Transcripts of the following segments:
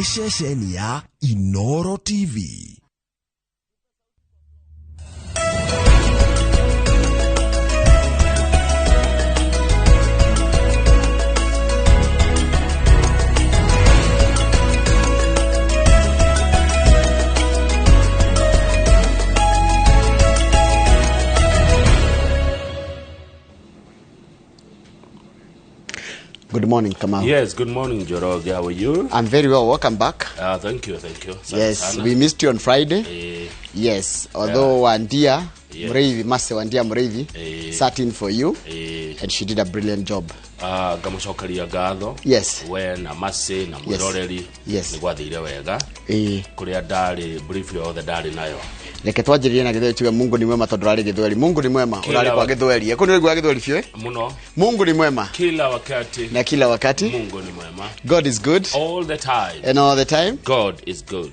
Nĩ ceceni ya Inoro TV. Good morning, Kamau. Yes, good morning, Njoroge. How are you? I'm very well. Welcome back. Thank you, thank you. Asante Yes, sana. we missed you on Friday. Yes, although Wandia Mureithi, Mase Wandia Mureithi, sat in for you and she did a brilliant job. Ngamucokeria ngatho. We na Mase na mwiroreri. Nĩ gwathire wega. Kũrĩa ndarĩ, brief yothe ndarĩ nayo. Reke twanjĩrĩrie na gĩthweri, tuge Mungu ni mwema tondũ ũrarĩ gĩthweri. Mungu ni mwema. Kila Ũrarĩ kwa gĩthweri. Kũ nĩ ũraigua gĩthweri biũ, eh? Mũno. Mungu ni mwema. Kila wakati. Na kila wakati. Mungu ni mwema. God is good. All the time. And all the time. God is good.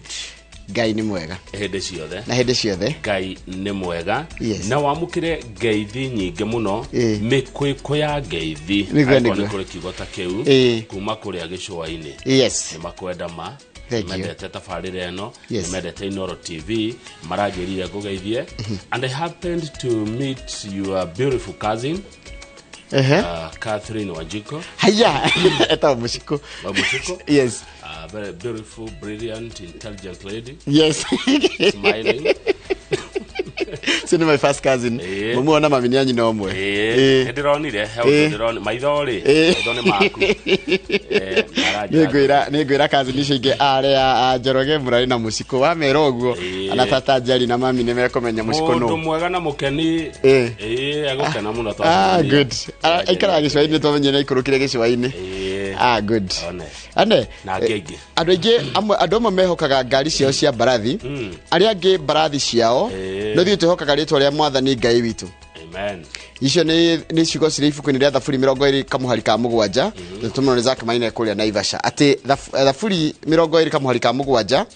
Ngai nĩ mwega. Hĩndĩ ciothe. Na hĩndĩ ciothe. Ngai nĩ mwega. Yes. Na wamũkĩre ngeithi nyingĩ mũno. Mĩkwĩkũ ya ngeithi. Nĩguo, Angĩkorwo nĩguo. nĩ kũrĩ kiugo ta kĩu. Kuma kũrĩa gĩcũa-inĩ. Nĩ makwenda ma. Thank you. Mendete tabarĩra ĩno. Yes. Mendete Inoro TV. Maranjĩrire ngũgeithie. And I happened to meet your beautiful cousin. Catherine Wanjiko. Haya. Etagwo Mũcikũ. Wa Mũcikũ? Yes. Very beautiful, brilliant, intelligent lady. Yes. Smiling. Ũcio nĩ my first cousin. Mũmuona mami nĩ a nyina ũmwe. Nĩndĩronire, he ũndũ ndĩronire. Maitho rĩ, maitho nĩ maku. Maranjĩra Nĩngwĩra cousin icio ingĩ arĩa a Njoroge Mũrarĩ na Mũcikũ wamera ũguo. Ana tata Njeri na mami nĩ mekũmenya Mũcikũ Mũndũ nũ. mwega na mũkeni. Egũkena mũno twacemania. Good. Aikaraga gĩcũa-inĩ, twamenyire nĩ aikũrũkire gĩcũa-inĩ. Good. One. Ane, Na angĩ aingĩ. Andũ aingĩ amwe, andũ amwe mehokaga ngari ciao cia mbarathi, arĩa angĩ mbarathi ciao, no ithuĩ twĩhokaga rĩtwa rĩa Mwathani Ngai witũ. Amen. Icio nĩ ciugo cirĩ ibuku-inĩ rĩa Thaburi mĩrongo ĩrĩ kamũhari ka mũgwanja. Tũmũrũ nĩ Zack Maina kũrĩa Naivasha. Atĩ Thaburi mĩrongo ĩrĩ kamũhari ka mũgwanja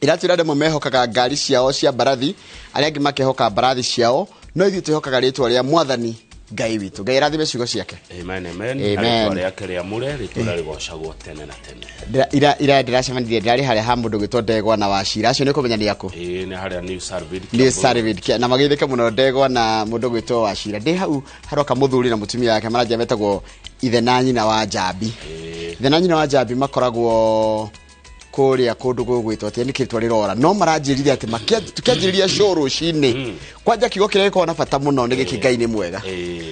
iratwĩra andũ amwe mehokaga ngari ciao cia mbarathi, arĩa angĩ makehoka mbarathi ciao, no ithuĩ twĩhokaga rĩtwa rĩa Mwathani Ngai witũ. Ngai arathime ciugo ciake. Amen, amen. Amen. Rĩtwa rĩake rĩamũre, rĩtwa rĩrĩa rĩgocagwo tene na tene. Ira ndĩracemanirie, ndĩrarĩ harĩa ha mũndũ gwĩtwo Ndegwa na Wacira. Acio nĩ kũmenya nĩ akũ? Ĩĩ, nĩ harĩa New Sarvid Nĩ Kiambu. Sarvid Kia-, na magĩthĩke mũno Ndegwa na mũndũ gwĩtwo Wacira. Ndĩ hau haroka mũthuri na mũtumia wake maranjia metagwo ithe na nyina wa Njambi. Ithe na nyina wa Njambi makoragwo kũrĩa kũndũ gũgwĩtwo atĩ nĩ kĩtwa rĩrora, no maranjĩrire atĩ tũkĩanjĩrĩria show rũcinĩ, kwanja kiugo kĩrĩa gĩkoragwo na bata mũno nĩ gĩkĩ, Ngai nĩ mwega.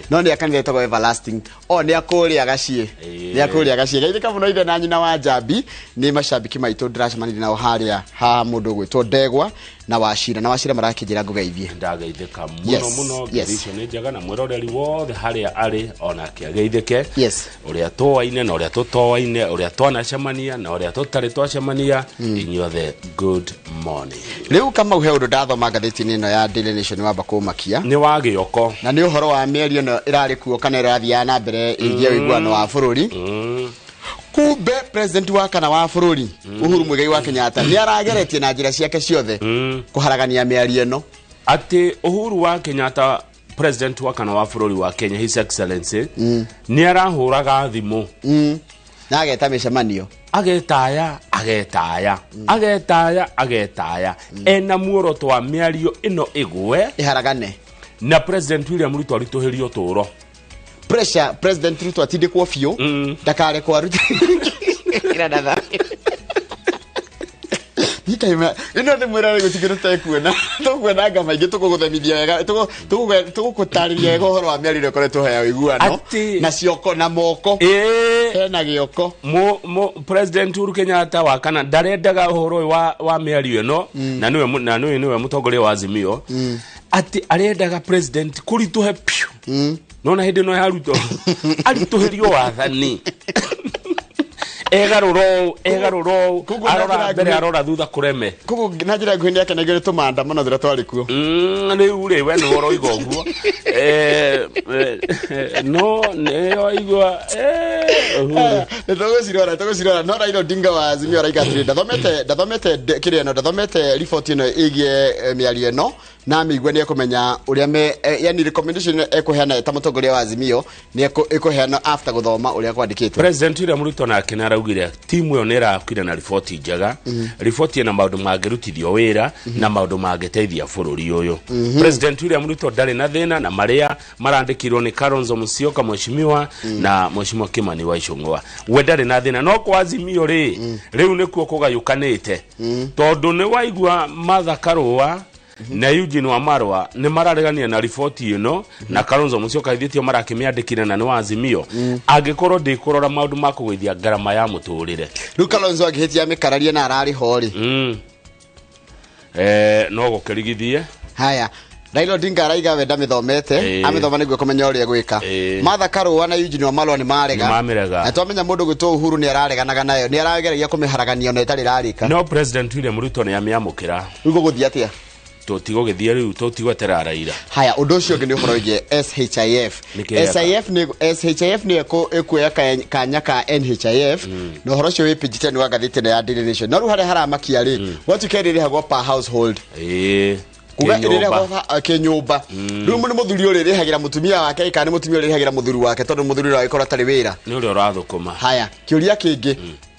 No nĩ akanitha ĩtagwo Everlasting. O nĩ akũrĩa gaciĩ. Nĩ akũrĩa gaciĩ. Geithĩka mũno ithe na nyina wa Njambi, nĩ macambĩki maitũ ndĩracemanirie nao harĩa ha mũndũ ũgwĩtwo Ndegwa na Wacira. Na Wacira marakĩnjĩra ngũgeithie. Ndageithĩka mũno mũno, ngeithi icio nĩ njega na mwĩroreri wothe harĩa arĩ onake ageithĩke. Ũrĩa tũaine na ũrĩa tũtoaine, ũrĩa twanacemania na ũrĩa tũtarĩ twacemania, inyuothe good morning. Rĩu Kamau he ũndũ ndathoma ngathĩti-inĩ ĩno ya Daily Nation wamba kũmakia. Nĩ wa gĩoko. Na nĩ ũhoro wa mĩario ĩno ĩrarĩ kuo kana ĩrathiaga na mbere ĩgiĩ ũiguano wa bũrũri. Kumbe president wa kana wa bũrũri Uhuru Muigai wa Kenyatta nĩ arageretie na njĩra ciake ciothe kũharagania mĩario ĩno. Atĩ Uhuru wa Kenyatta, president wa kana wa bũrũri wa Kenya, His Excellency, nĩ arahũraga thimũ. Na ageta mĩcemanio. Agetaya, agetaya, agetaya, agetaya. Ena muoroto wa mĩario ĩno ĩgwe. Ĩharagane. Na President William Ruto aritũhĩrio ũtũũro. Pressure, President Ruto atindĩkwo biũ. Ndakarekwo arute. Ikaima, ĩno nĩ mwĩra rĩu gũtingĩ tũtekuona. Tũkuona nga maingĩ tũgũgũthemithia wega, tũgũgũtarĩria wega ũhoro wa mĩario ĩrĩa ĩkoretwo ya ũiguano. Atĩ Na cioko na moko. Hena gĩoko. President Uhuru Kenyatta wa kana ndarendaga ũhoro ũyũ wa mĩario ĩno, na nĩwe na nĩwe mũtongoria wa Azimio. Atĩ arendaga president kũritũhe piũ. Nona hĩndĩ ĩno ya Ruto aritũhĩrio wathani. Egarũra ũũ, egarũra ũũ, Koguo na arora njĩra mbere, nguhĩ- arora thutha kũreme. Koguo na njĩra nguhĩ nĩakenagio nĩ tũmaandamano tũrĩa twarĩ kuo. Rĩu rĩ, we nĩwe ũroiga ũguo. No nĩoigua, Uhuru. Nĩ tũgũcirora, tũgũcirora. No Raila Odinga wa Azimio arauga atĩrĩ, ndathomete kĩrĩa ĩno, ndathomete riboti ĩno ĩgiĩ mĩario ĩno, na amĩigua nĩ ekũmenya ũrĩa me yani recommendation ekuheana ta mũtongoria wa Azimio nĩ ekuheana after gũthoma ũrĩa kwandĩkĩtwo. President William Ruto nake nĩ araugire timu ĩyo nĩ ĩrakire na riboti njega, riboti ĩna maũndũ mangĩrutithio wĩra na maũndũ mangĩteithia bũrũri ũyũ. President William Ruto ndarĩ na thĩna na marĩa marandĩkirwo nĩ Kalonzo Musyoka mheshimiwa na mheshimiwa Kimani wa Ichung'wa, we ndarĩ na thĩna. No kwa Azimio rĩ, rĩu nĩkuo kũgayũkanĩte, tondũ nĩ waigua Martha Karua na Eugene Wamarwa nĩ mararegania na riboti ĩno, na Kalonzo Musyoka ithĩtio marakĩmĩandĩkire na nĩ wa Azimio, angĩkorwo ndĩkũrora maũndũ ma kũgũithia ngarama ya mũtũrĩre. Rĩu Kalonzo angĩhĩtia mĩkararie na ararĩ ho rĩ, no gũkĩrigithie. Haya, Raila Odinga araiga we ndamĩthomete, amĩthoma nĩguo kũmenya ũrĩa gwĩka. Martha Karua na Eugene Wamalwa nĩ marega, nĩmamĩrega, na twamenya mũndũ gwĩtwo Uhuru nĩ arareganaga nayo, nĩ arageragia kũmĩharagania ona ĩtarĩ ĩrarĩka. No President William Ruto nĩ amĩamũkĩra. Rĩu gũgũthiĩ atĩa? Tũtigũgĩthiĩ rĩu, tũtigweterera Raila. Haya, ũndũ ũcio ũngĩ nĩ ũhoro wĩgiĩ SHIF. SIF nĩ SHIF nĩ ĩkuoya kanya ka NHIF, na ũhoro ũcio wĩ page 10 wa ngathĩti ĩno ya Daily Nation. No rĩu harĩa haramakia rĩ, gwatuĩka ĩrĩrĩhagwo per household, kuga ĩrĩrĩhagwo kĩnyũmba. Rĩu nĩ mũthuri ũrĩ rĩhagĩra mũtumia wake kana nĩ mũtumia ũrĩ rĩhagĩra mũthuri wake, tondũ mũthuri ũrĩa agĩkorwo atarĩ wĩra nĩ ũrĩa ũrathũkũma. Haya, kĩũria kĩngĩ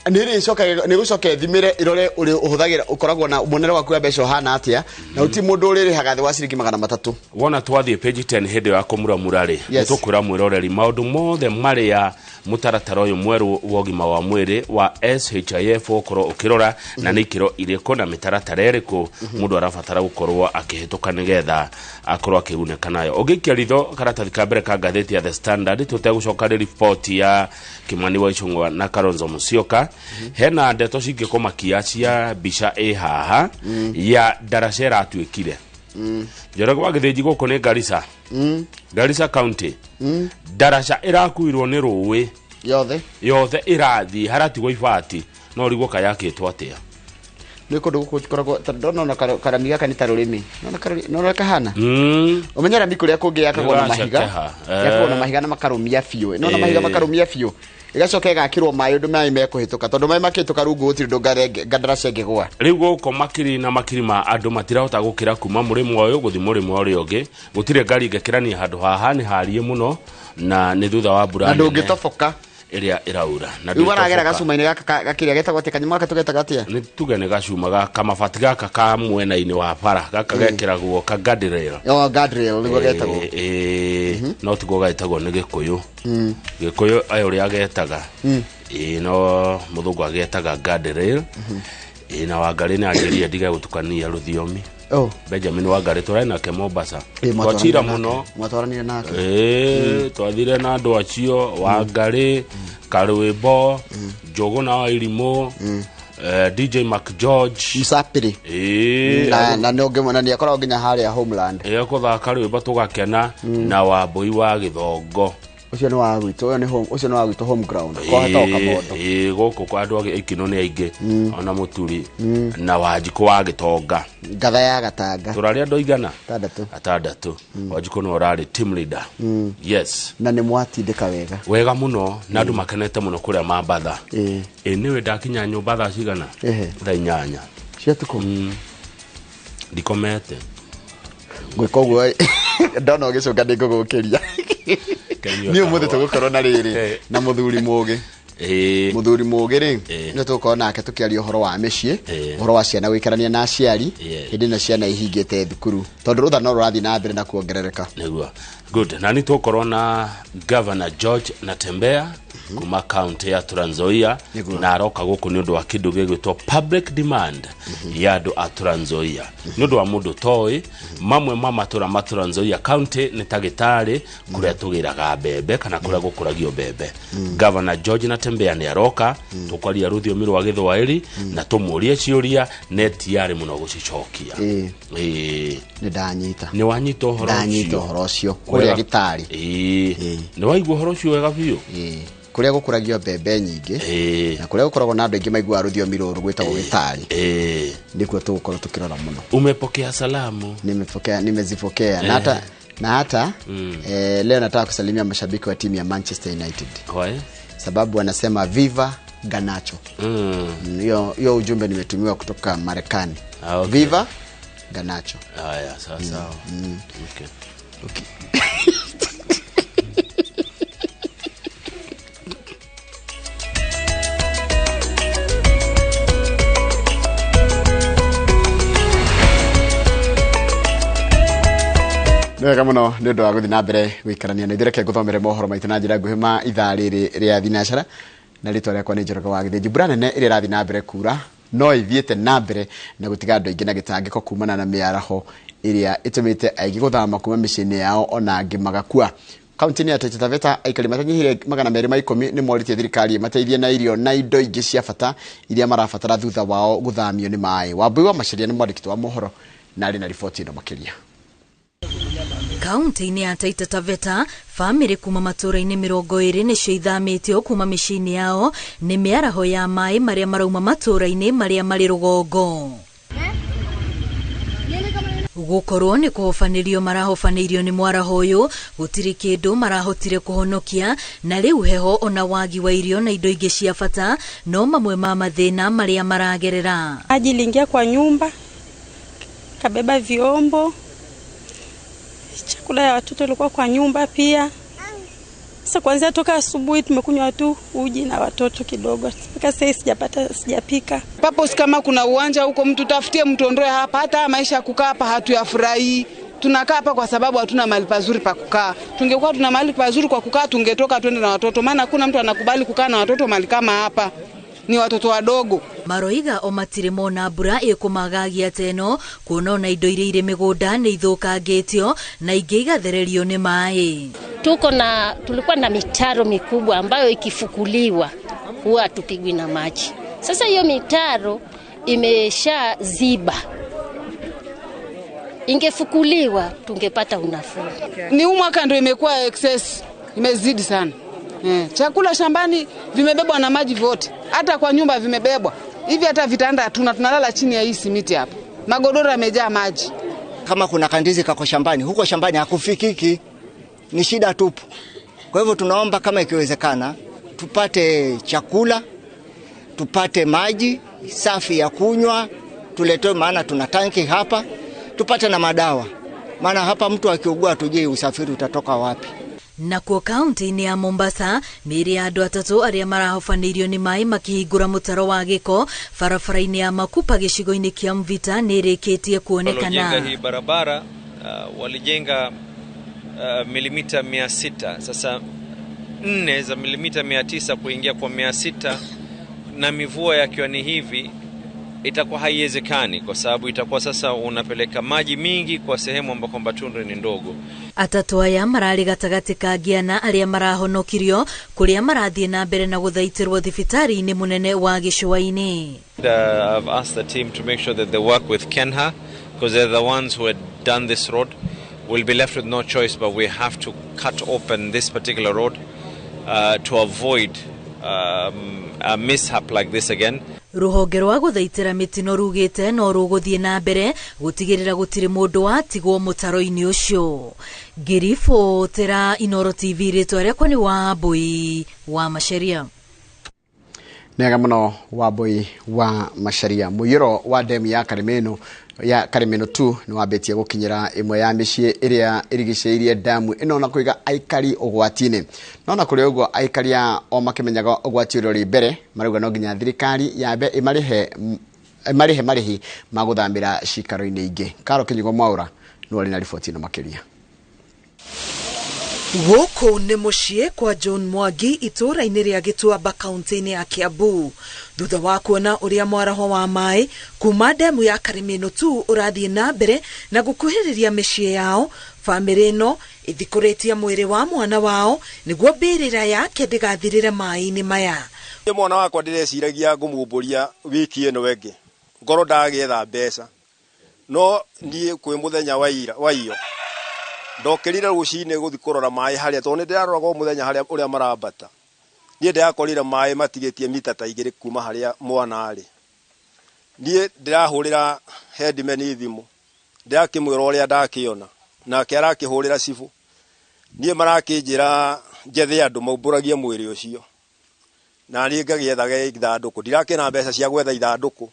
nĩ gũcoka ĩthimĩre ĩrore ũrĩa ũhũthagĩra, ũkoragwo na muonere waku wa mbeca ũhana atĩa, na ũti mũndũ ũrĩrĩhaga thĩ wa ciringi 300. Wona twathiĩ page 10 hĩndĩ ya kũmuramura rĩ, nĩ tũkwĩra mwĩroreri maũndũ mothe marĩa mũtaratara ũyũ mwerũ wa ũgima wa mwĩrĩ wa SHIF ũkorwo ũkĩrora, na nĩ ikĩro irĩkũ na mĩtaratara ĩrĩkũ mũndũ arabatara gũkorwo akĩhĩtũka nĩgetha akorwo akĩgunĩka nayo. Ũngĩikia ritho karatathi ka mbere ka ngathĩti ya The Standard, tũtegũcoka rĩ riboti ya Kimani wa Ichung'wa na Kalonzo Musyoka, hena ndeto cingĩkũmakia cia mbica ĩ haha ya ndaraca ĩratuĩkire. Njoroge wa Gĩthĩnji gũkũ nĩ Garissa, Garissa County, ndaraca ĩrakuirwo nĩ rũĩ yothe yothe ĩrathiĩ, haratigwo ibati, no ũrigwo kayakĩtwo atĩa. Nĩ kũndũ gũkũ gũkoragwo ndona karami gaka nĩ ta rũrĩmĩ, nona kahana ũmenye rami kũrĩa kũngĩ yakagwo na mahiga, yakagwo na mahiga na makarũmia biũ, nona mahiga makarũmia biũ, ĩgacoka ĩgakĩrwo maĩ ũndũ maĩ mekũhĩtũka, tondũ maĩ makĩhĩtũka rungu gũtirĩ ũndũ ngandaraca ĩngĩgũa. Rĩu gũkũ makiri na makiri ma andũ matirahota gũkĩra kuma mũrĩmo ũyũ gũthiĩ mũrĩmo ũrĩa ũngĩ, gũtirĩ ngari ĩngĩkĩrania handũ haha, nĩ hariĩ mũno na nĩ thutha wa mbura na ndũngĩtoboka ĩrĩa ĩraura. Na rĩu baragera gacuma-inĩ gaka gakĩrĩa getagwo atĩa, kanyamũ gaka tũgetaga atĩa? Nĩ tuge nĩ gacuma gaka mabati gaka ka mwena-inĩ wa bara gaka gekĩragwo ka guardrail. Oh, guardrail nĩguo getagwo. No tiguo getagwo nĩ Gĩkũyũ. Gĩkũyũ ayo ũrĩa getaga. No mũthũngũ agetaga guardrail. Na Wangarĩ nĩ anjĩrire ndige gũtukania rũthiomi. Benjamin Wangarĩ tũrarĩ nake Mombasa, twachira mũno, mwatwaranire nake. Twathire na andũ acio Wangarĩ, Karwĩmbo, Njũgũna wa Irimũ, DJ Mac George Msapiri, na nĩ akoragwo nginya harĩa Homeland ekũthaka rwĩmbo tũgakena, na Wambũi wa Gĩthongo. Ũcio nĩ wa gwitũ, ũyũ nĩ home, ũcio nĩ wa gwitũ home ground. Kwa hata Kamondo. Gũkũ kwa andũ aikino nĩ aingĩ, ona Mũturi na Wanjikũ wa Gĩtonga. Ngatha ya Gatanga. Tũrarĩ andũ aigana? Atandatũ. Wanjikũ nĩwe ũrarĩ team leader. Yes. Na nĩ mwatindĩka wega. Wega mũno, na andũ makenete mũno kũrĩa Mambatha. Nĩwe ndakinya nyũmba thaa cigana? Thaa 8. Cia tukũ? Ndikomete. Gwĩka ũguo ndona ũgĩcũnga nĩngũgũkĩria. Nĩ ũmũthĩ tũgũkorwo na rĩrĩ na mũthuri mũgĩ. Mũthuri mũgĩ rĩ, nĩ tũgũkorwo nake tũkĩaria ũhoro wa mĩciĩ, ũhoro wa ciana gũikarania na aciari, hĩndĩ ĩno ciana ihingĩte thukuru, tondũ rũtha no rũrathiĩ na mbere na kuongerereka. Nĩguo. Good. Na nĩ tũgũkorwo na Governor George Natembeya kuma county ya Trans Nzoia, na aroka gũkũ nĩ ũndũ wa kĩndũ gĩgwĩtwo public demand ya andũ a Trans Nzoia. Nĩ ũndũ wa mũndũ toĩ, mamwe ma matũra ma Trans Nzoia county nĩ ta Gĩtarĩ kũrĩa tũgĩraga mbembe kana kũrĩa gũkũragio mbembe. Governor George Natembeya nĩ aroka, tũkwaria rũthiomi rwa Gĩthwaĩri na tũmũrie ciũria ne tiarĩ mũno gũcicokia. Nĩ ndanyita. Nĩ wanyita ũhoro ũcio. Ndanyita ũhoro ũcio kũrĩa Gĩtarĩ. Nĩ waigua ũhoro ũcio wega biũ. Kũrĩa gũkũragio mbembe nyingĩ, na kũrĩa gũkoragwo na andũ aingĩ maiguaga rũthiomi rũrũ gwĩtagwo Gĩtarĩ. Nĩkuo tũgũkorwo tũkĩrora mũno. Umepokea salamu? Nimepokea, nimezipokea. Na hata leo nataka kusalimia mashabiki wa timu ya Manchester United. Why? Sababu wanasema viva Garnacho. Hiyo ujumbe nimetumiwa kutoka Marekani. Okay. Viva Ganacho. Haya, sawa sawa. Okay. Okay. Nĩ wega mũno nĩ ũndũ wa gũthiĩ na mbere gũikarania na ithuĩ. Reke ngũthomere mohoro maitũ na njĩra nguhĩ ma ithaa rĩrĩ rĩa thinacara, na rĩtwa rĩakwa nĩ Njoroge wa Gĩthĩnji. Mbura nene ĩrĩa ĩrathiĩ na mbere kura no ithiĩte na mbere na gũtiga andũ aingĩ na gĩtangĩko kumana na mĩaraho ĩrĩa ĩtũmĩte aingĩ gũthama kuma mĩciĩ-inĩ yao ona angĩ magakua. Kaunti-inĩ ya Taita Taveta, aikari matanyihĩire 210 nĩ morĩtie thirikari ĩmateithie na irio na indo ingĩ cia bata iria marabatara thutha wao gũthamio nĩ maĩ. Wambui wa Macharia nĩ mwandĩki wa mohoro na arĩ na riboti ĩno makĩria. Kaunti-inĩ ya Taita Taveta, bamĩrĩ kuma matũũra-inĩ 20 nĩcio ithamĩtio kuma mĩciĩ-inĩ yao nĩ mĩaraho ya maĩ marĩa marauma matũũra-inĩ marĩa marĩ rũgongo. Gũkorwo nĩ kũhobanĩrio marahobanĩirio nĩ mwaraho ũyũ, gũtirĩ kĩndũ marahotire kũhonokia, na rĩu heho ona wagi wa irio na indo ingĩ cia bata no mamwe ma mathĩna marĩa maragerera. Maji iliingia kwa nyumba, kabeba vyombo, chakula ya watoto ilikuwa kwa nyumba pia. Sasa kuanzia toka asubuhi tumekunywa tu uji na watoto kidogo. Mpaka sasa sijapata, sijapika. Papo kama kuna uwanja huko mtu tafutie mtu ondoe hapa, hata maisha ya kukaa hapa hatuyafurahi. Tunakaa hapa kwa sababu hatuna mahali pazuri pa kukaa. Tungekuwa tuna mahali pazuri kwa kukaa tungetoka twende na watoto, maana hakuna mtu anakubali kukaa na watoto mahali kama hapa. Ni watoto wadogo. Maroiga o matirĩ mona mbura ĩkũmagagia teno kuona ona indo iria irĩ mĩgũnda nĩ ithũkangĩtio na ingĩ igathererio nĩ maĩ. Tulikuwa na mitaro mikubwa ambayo ikifukuliwa huwa hatupigwi na maji. Sasa hiyo mitaro imeshaziba. Ingefukuliwa tungepata unafuu. Ni huu mwaka ndio imekuwa excess, imezidi sana. Chakula shambani vimebebwa na maji vyote. Hata kwa nyumba vimebebwa. Hivi hata vitanda hatuna, tunalala chini ya hii simiti hapa. Magodoro yamejaa maji. Kama kuna kandizi kako shambani, huko shambani hakufikiki. Ni shida tupu. Kwa hivyo tunaomba kama ikiwezekana tupate chakula, tupate maji safi ya kunywa, tuletwe, maana tuna tanki hapa, tupate na madawa. Maana hapa mtu akiugua hatujui usafiri utatoka wapi. Nakuo kaunti-inĩ ya Mombasa, mĩĩrĩ ya andũ atatũ arĩa marahobanĩirio nĩ maĩ makĩhingũra mũtaro wa gĩko barabara-inĩ ya Makupa gĩcigo-inĩ kĩa Mvita nĩ ĩrĩkĩtie kuonekana. Walojenga hii barabara walijenga milimita 600. Sasa 4 za milimita 900 kuingia kwa 600 na mivua yakiwa ni hivi itakuwa haiwezekani, kwa sababu itakuwa sasa unapeleka maji mingi kwa sehemu ambako tundu ni ndogo. Atatũ aya mararĩ gatagatĩ ka ngiana arĩa marahonokirio kũrĩa marathiĩ na mbere na gũthaitĩrwo thibitarĩ-inĩ mũnene wa gĩcũa-inĩ. I've asked the team to make sure that they work with Kenha, because they're the ones who had done this road. We'll be left with no choice, but we have to cut open this particular road to avoid a mishap like this again. Rũhonge rwa gũthaitĩra mĩtino rugĩte no rũgũthiĩ na mbere gũtigĩrĩra gũtirĩ mũndũ watigwo mũtaro-inĩ ũcio. Ngĩribotera Inooro TV, rĩtwa rĩakwa nĩ Wambui wa Macharia. Nĩwega mũno Wambui wa Macharia. Mũiyũro wa demu ya Karimeno ya Karimeno 2 nĩ wambĩtie gũkinyĩra ĩmwe ya mĩciĩ ĩrĩa ĩrigicĩirie damu ĩno na kũiga aikari ũgwati-inĩ. No na kũrĩ ũguo aikari a o makĩmenyaga ũgwati ũrĩa ũrĩ mbere marauga no nginya thirikari yambe ĩmarĩhe marĩhi ma gũthamĩra cikaro-inĩ ingĩ. Karo Kĩnyugo Mwaũra nĩwe ũrĩ na riboti ĩno makĩria. Gũkũ nĩ mũciĩ kwa John Mwangi itũũra-inĩ rĩa Gĩtuamba kaunti-inĩ ya Kiambu, thutha wa kuona ũrĩa mwaraho wa maĩ kuma demu ya Karimeno 2 ũrathiĩ na mbere na gũkuhĩrĩria mĩciĩ yao, bamĩrĩ ĩno ĩthikũrĩtie mwĩrĩ wa mwana wao nĩguo mbĩrĩra yake ndĩgathirĩre maĩ-inĩ maya. Mwana wakwa ndĩreciragia ngũmumbũria wiki ĩno ĩngĩ ngorwo ndagĩetha mbeca, no niĩ kwĩ mũthenya wa iyo ndokĩrire rũcinĩ gũthiĩ kũrora maĩ harĩa, tondũ nĩ ndĩraroraga o mũthenya harĩa ũrĩa marambata. Niĩ ndĩrakorire maĩ matigĩtie mita ta 2 kuma harĩa mwana arĩ. Niĩ ndĩrahũrĩra headman thimũ, ndĩrakĩmwĩra ũrĩa ndakĩona, nake arakĩhũrĩra cibũ. Niĩ marakĩnjĩra njethe andũ maumbũragie mwĩrĩ ũcio, na niĩ ngagĩethaga ithandũkũ. Ndirakĩona mbeca cia gwetha ithandũkũ,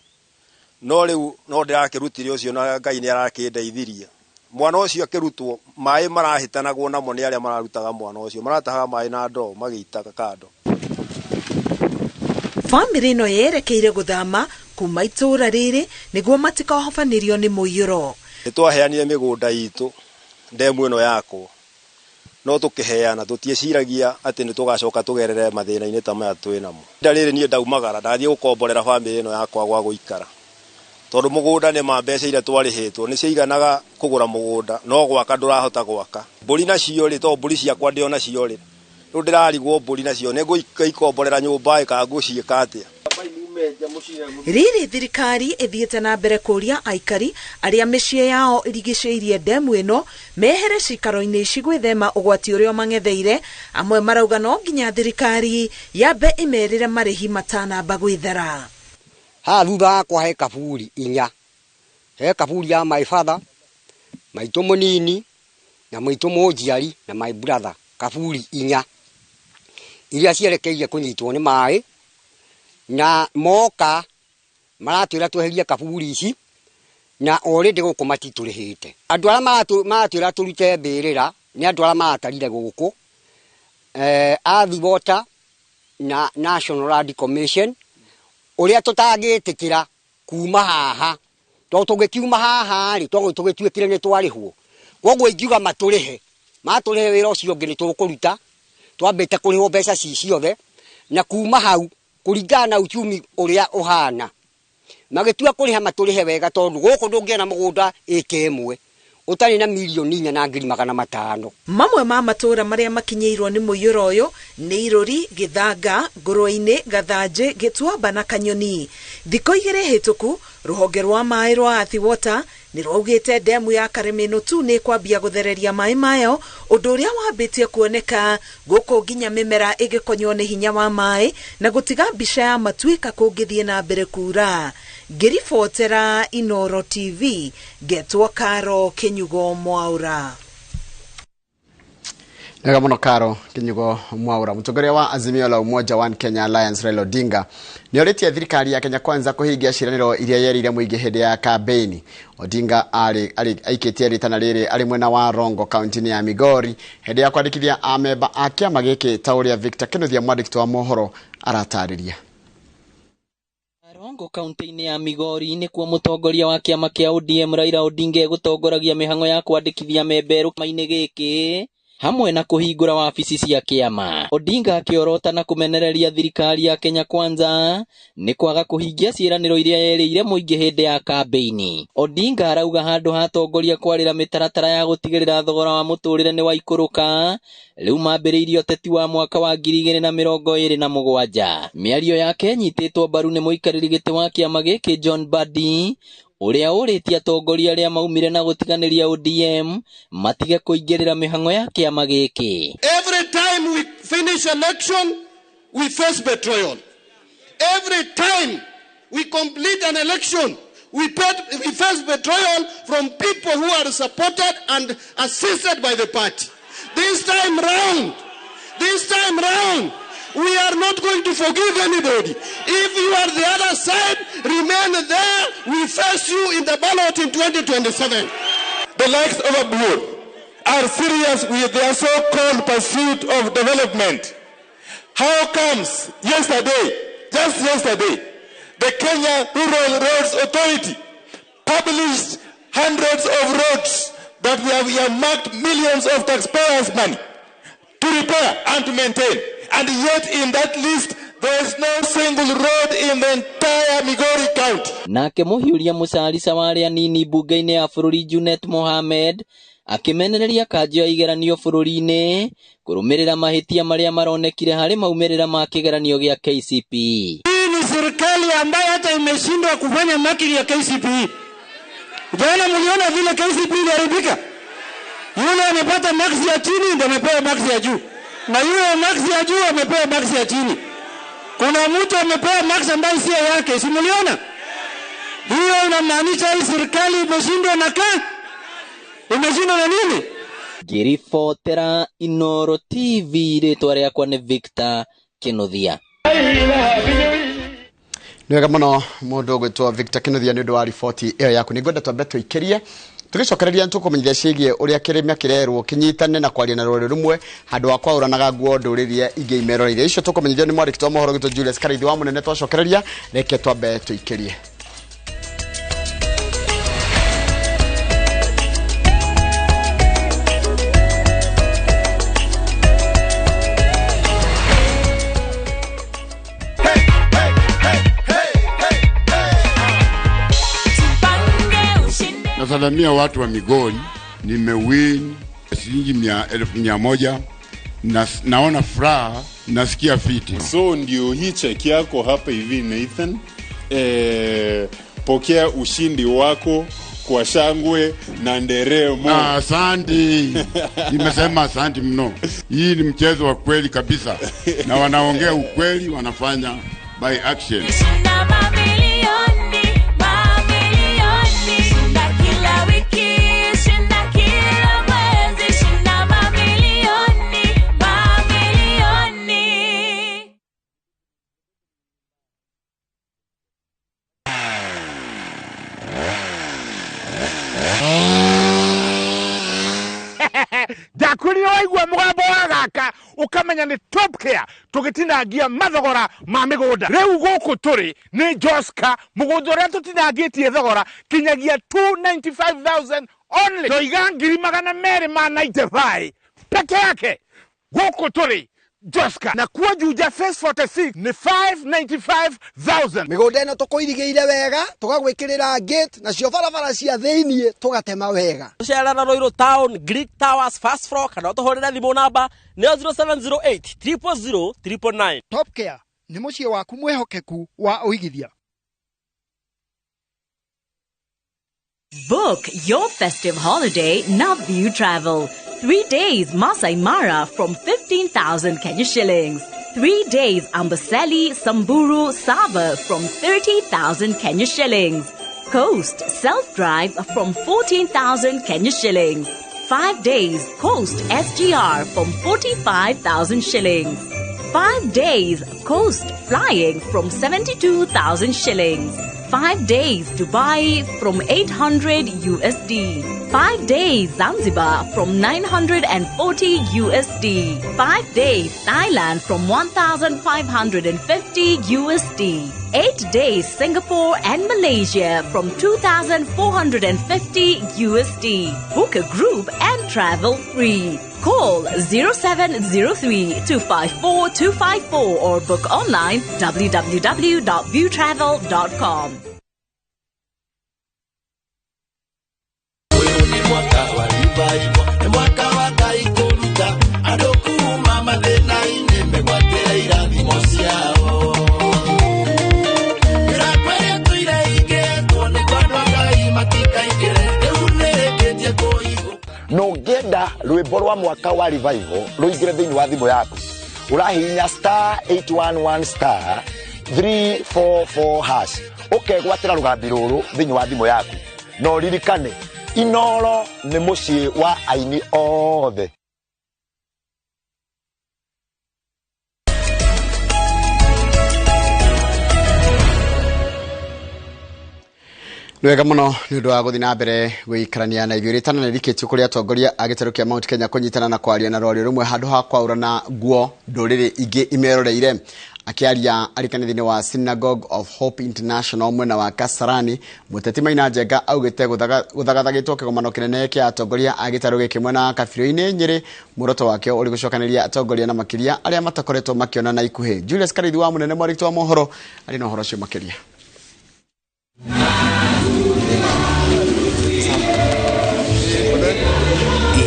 No rĩu no ndĩrakĩrutire ũcio na Ngai nĩ arakĩndeithirie. Mwana ũcio akĩrutwo maĩ marahĩtanagwo namo nĩ arĩa mararutaga mwana ũcio, maratahaga maĩ na ndoo magĩitaga kando. Bamĩrĩ ĩno yerekeire gũthama kuma itũũra rĩrĩ nĩguo matikahobanĩrio nĩ mũiyũro. Nĩ twaheanire mĩgũnda itũ ndemu ĩno yakwo, no tũkĩheana tũtieciragia atĩ nĩ tũgacoka tũgerere mathĩna-inĩ ta maya twĩ namo. Ihinda rĩrĩ niĩ ndaumagara ndathiĩ gũkomborera bamĩrĩ ĩno yakwa gwa gũikara, tondũ mũgũnda nĩ ma mbeca iria twarĩhĩtwo nĩ ciaiganaga kũgũra mũgũnda, no gwaka ndũrahota gwaka. Mbũri nacio rĩ, tondũ mbũri ciakwa ndĩ onacio rĩ, rĩu ndĩrarigwo mbũri nacio nĩ ngũikomborera nyũmba ĩ kana ngũciĩka atĩa. Rĩrĩ thirikari ĩthiĩte na mbere kũria aikari arĩa mĩciĩ yao ĩrigicĩirie ndemu ĩno mehere cikaro-inĩ ici gwĩthema ũgwati ũrĩa mang'etheire. Amwe marauga no nginya thirikari yambe ĩmerĩre marĩhi matanamba gwĩthara. Haha thutha wakwa he kaburi inya, he kaburi ya my father, maitũ mũnini na maitũ mũnjiari na my brother, kaburi inya iria cierekeire kũnyitwo nĩ maĩ, na moka maratwĩra tweherie kaburi ici na already gũkũ matitũrĩhĩte. Andũ arĩa maratwĩra tũrute mbĩrĩra nĩ andũ arĩa maratarire gũkũ, Athi Water na National Land Commission, ũrĩa tũtangĩtĩkĩra kuma haha, tondũ tũngĩkiuma haha rĩ, tũgĩtuĩkire nĩ twarĩhwo. Koguo ingiuga matũrĩhe, matũrĩhe wĩra ũcio ũngĩ nĩ tũkũruta, twambĩte kũrĩhwo mbeca ci ciothe, na kuma hau kũringana na uchumi ũrĩa ũhana magĩtua kũrĩha matũrĩhe wega, tondũ gũkũ ndũngĩona mũgũnda ĩka ĩmwe ũtarĩ na 4,500,000. Mamwe ma matũũra marĩa makinyĩirwo nĩ mũiyũro ũyũ nĩ Irũri, Gĩthanga, Ngũrwe-inĩ, Gathanjĩ, Gĩtuamba na Kanyoni. Thikũ igĩrĩ hĩtũku, rũhonge rwa maĩ rwa Athi Water nĩ rwaugĩte ndemu ya Karĩmĩnũ tu nĩ ĩkwambia gũthereria maĩ mayo, ũndũ ũrĩa wambĩtie kuoneka gũkũ nginya mĩmera ĩgĩkonywo nĩ hinya wa maĩ na gũtiga mbica ya matuĩka kũngĩthiĩ na mbere kura. Ngĩribotera Inooro TV, ngetwo Karo Kinyugo Mwaura. Nega muno Karo Kinyugo Mwaura. Mũtongoria wa Azimio la Umoja One Kenya Alliance Raila Odinga nĩ orĩtie thirikari ya Kenya Kwanza kũhingia ciĩranĩro iria yerĩire mũingĩ hĩndĩ ya kambĩini. Odinga aikĩtie rĩtana rĩrĩ arĩ mwena wa Rongo kaunti-inĩ ya Migori hĩndĩ ya kwandĩkithia amemba a kĩama gĩkĩ ta ũrĩa Victor Kĩnuthia mwandĩki wa mohoro aratarĩria. Rongo kaunti-inĩ ya Migori nĩkuo mũtongoria wa kĩama kĩa ODM Raila Odinga egũtongoragia mĩhang'o ya kwandĩkithia memba erũ kĩama-inĩ gĩkĩ hamwe na kũhingũra wabici cia kĩama. Odinga akĩorota na kũmenereria thirikari ya Kenya Kwanza nĩ kwaga kũhingia ciĩranĩro iria yerĩire mũingĩ hĩndĩ ya kambĩini. Odinga arauga handũ ha atongoria kwarĩra mĩtaratara ya gũtigĩrĩra thogora wa mũtũrĩre nĩ waikũrũka, rĩu mambĩrĩirie ũteti wa mwaka wa 2027. Mĩario yake ĩnyitĩtwo mbaru nĩ mũikarĩri gĩtĩ wa kĩama gĩkĩ John Mbadi, ũrĩa ũrĩtie atongoria arĩa maumire na gũtiganĩria ODM matige kũingĩrĩra mĩhang'o ya kĩama gĩkĩ. Every time we finish election, we face betrayal. Every time we complete an election, we face betrayal from people who are supported and assisted by the party. This time round, we are not going to forgive anybody. If you are the other side, remain there. We face you in the ballot in 2027. The likes of Abuor are serious with their so-called pursuit of development. How comes yesterday, just yesterday, the Kenya Rural Roads Authority published hundreds of roads that we have earmarked millions of taxpayers' money to repair and to maintain. And yet in that list, there is no single road in the entire Migori County. Nake mũhiũria mũcarica wa arĩa anini mbunge-inĩ ya bũrũri Junet Mohamed akĩmenereria kanjũ ya igeranio bũrũri-inĩ kũrũmĩrĩra mahĩtia marĩa maronekire harĩ maumĩrĩra ma kĩgeranio gĩa KCPE. Hii ni serikali ambayo hata imeshindwa kufanya marking ya KCPE. Jana mliona vile KCPE iliharibika. Yule amepata marks ya chini ndio amepewa marks ya juu, na yule marks ya juu amepewa marks ya chini. Kuna mtu amepewa marks ambayo sio yake, si mliona? Hiyo inamaanisha hii serikali imeshindwa na imeshindwa na nini? Ngĩribotera Inooro TV, rĩtwa rĩakwa nĩ Victor Kĩnuthia. Nĩ wega mũno mũndũ ũgwĩtwo Victor Kinuthia nĩ ũndũ wa riboti ĩyo yaku. Nĩ ngwenda twambe tũikĩrie tũgĩcokereria nĩtũkũmenyithia ciĩgiĩ ũrĩa kĩrĩma kĩrerwo kĩnyitane na kwaria na rũrĩrĩ rũmwe handũ wa kwaũranaga nguo ndũrĩrĩ iria ingĩ imeroreire. Icio tũkũmenyithio nĩ mwandĩki wa mohoro witũ Julius Karaithi wa Mũnene. Twacokereria reke twambe tũikĩrie. Nasalamia watu wa Migori, nimewin shilingi 100,000 na naona furaha, nasikia fiti. So ndio hii cheki yako hapa hivi Nathan. Pokea ushindi wako kwa shangwe na nderemo. Asante. Nimesema asante mno. Hii ni mchezo wa kweli kabisa. Na wanaongea ukweli, wanafanya by action. Ndakwĩrire waigua mũgambo wa gaka ũkamenya nĩ Top Care tũgĩtinangia mathogora ma mĩgũnda. Rĩu gũkũ tũrĩ nĩ Joska, mũgũnda ũrĩa tũtinangĩtie thogora kinyagia 295,000 only. Ndoiga 295 peke yake. Gũkũ tũrĩ Joska na kuo Juja Phase 46 nĩ 595,000. Mĩgũnda ĩno tũkũirigĩire wega, tũgagwĩkĩrĩra gate nacio barabara cia thĩiniĩ tũgatema wega. Tũcerera Ruiru Town, Greek Towers, first floor, kana ũtũhũrĩre thimũ namba nĩyo 0708 000 999. Top Care nĩ mũciĩ waku mwĩhokeku wa ũigithia. Book your festive holiday Navview Travel. 3 days Masai Mara from 15,000 Kenya shillings. 3 days Amboseli, Samburu, Sava from 30,000 Kenya shillings. Coast self-drive from 14,000 Kenya shillings. 5 days Coast SGR from 45,000 shillings. 5 days Coast flying from 72,000 shillings. 5 days Dubai from 800 USD. 5 days Zanzibar from 940 USD. 5 days Thailand from 1,550 USD. 8 days Singapore and Malaysia from 2,450 USD. Book a group and travel free. Call 0703 254 254 or book online www.viewtravel.com. No ngĩenda rwĩmbo rwa mwaka wa revival rũingĩre thĩinĩ wa thimũ yaku, ũrahihinya star 811 star 344 hash ũkegwatĩra rũgambi rũrũ thĩinĩ wa thimũ yaku. Na ũririkane Inoro nĩ mũciĩ wa aini othe. Nĩ wega mũno nĩ ũndũ wa gũthiĩ na mbere gũikarania na ithuĩ. Rĩtana nĩ rĩkĩtio kũrĩ atongoria a gĩtarũ kĩa Mount Kenya kũnyitana na kwaria na rwario rũmwe handũ ha kwaũrana nguo ndũrĩrĩ ingĩ imeroreire. Akĩaria arĩ kanitha-inĩ wa Synagogue of Hope International mwena wa Kasarani, Mũteti Maina Njenga augĩte gũthagathagĩtwo kĩgomano kĩnene kĩa atongoria a gĩtarũ gĩkĩ mwena wa Kabirũ-inĩ Nyĩrĩ, muoroto wakĩo ũrĩ gũcokanĩria atongoria na makĩria arĩa matakoretwo makĩonana ikuhĩ. Julius Karaithi wa Mũnene mwandĩki wa mohoro arĩ na ũhoro ũcio makĩria.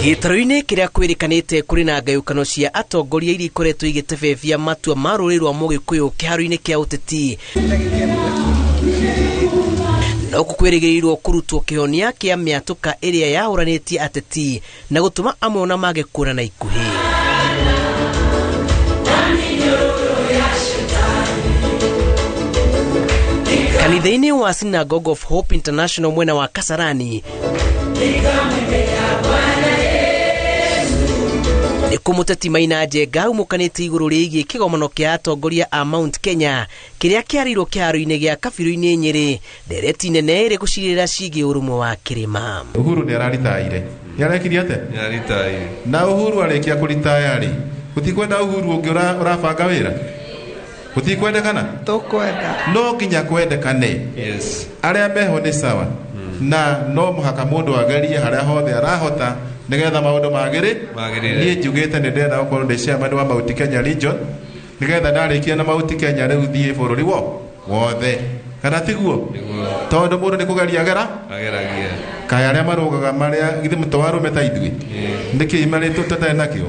Gĩtarũ-inĩ kĩrĩa kwĩrĩkanĩte kũrĩ na ngayũkano cia atongoria iria ikoretwo igĩtebebia matua ma rũrĩrĩ rwa Mũgĩkũyũ kĩharo-inĩ kĩa ũteti, no kwĩrĩgĩrĩirwo kũrutwo kĩhonia kĩa mĩatũka ĩrĩa yahũranĩtie ateti na gũtũma amwe ona mage kuonana ikuhĩ. Kanitha-inĩ wa Synagogue of Hope International mwena wa Kasarani Nĩ mũteti Maina Njenga aumũkanĩte igũrũ rĩgiĩ kĩgomano kĩa atongoria a Mount Kenya kĩrĩa kĩarĩirwo kĩharo-inĩ gĩa Kabirũ-inĩ Nyĩrĩ, ndereti nene ĩrĩ gũcirĩra ciĩgiĩ ũrũmwe wa kĩrĩma. Uhuru nĩ araritaire. Nĩ arekirie atĩa? Nĩ aritaire. Na Uhuru arĩkia kũritaya rĩ, gũtikwenda Uhuru ũngĩ ũrabanga wĩra? Gũtikwendekana? Tũkwenda. No nginya kwendekane. Yes. Arĩa meho nĩ sawa. Na no mũhaka mũndũ agerie harĩa hothe arahota nĩgetha maũndũ magĩrĩre. Niĩ njugĩte nĩ ndĩrenda gũkorwo ndĩ chairman wa Mount Kenya Region nĩgetha ndarĩkia na Mount Kenya rĩu thiĩ bũrũri wothe. Kana tiguo? Tondũ mũndũ nĩ kũgeria agera? Ageragia. Kaĩ arĩa marũgaga marĩa githĩ mũto wa arũme ta ithuĩ? Nĩkĩ marĩtũ tũtarĩ nakĩo?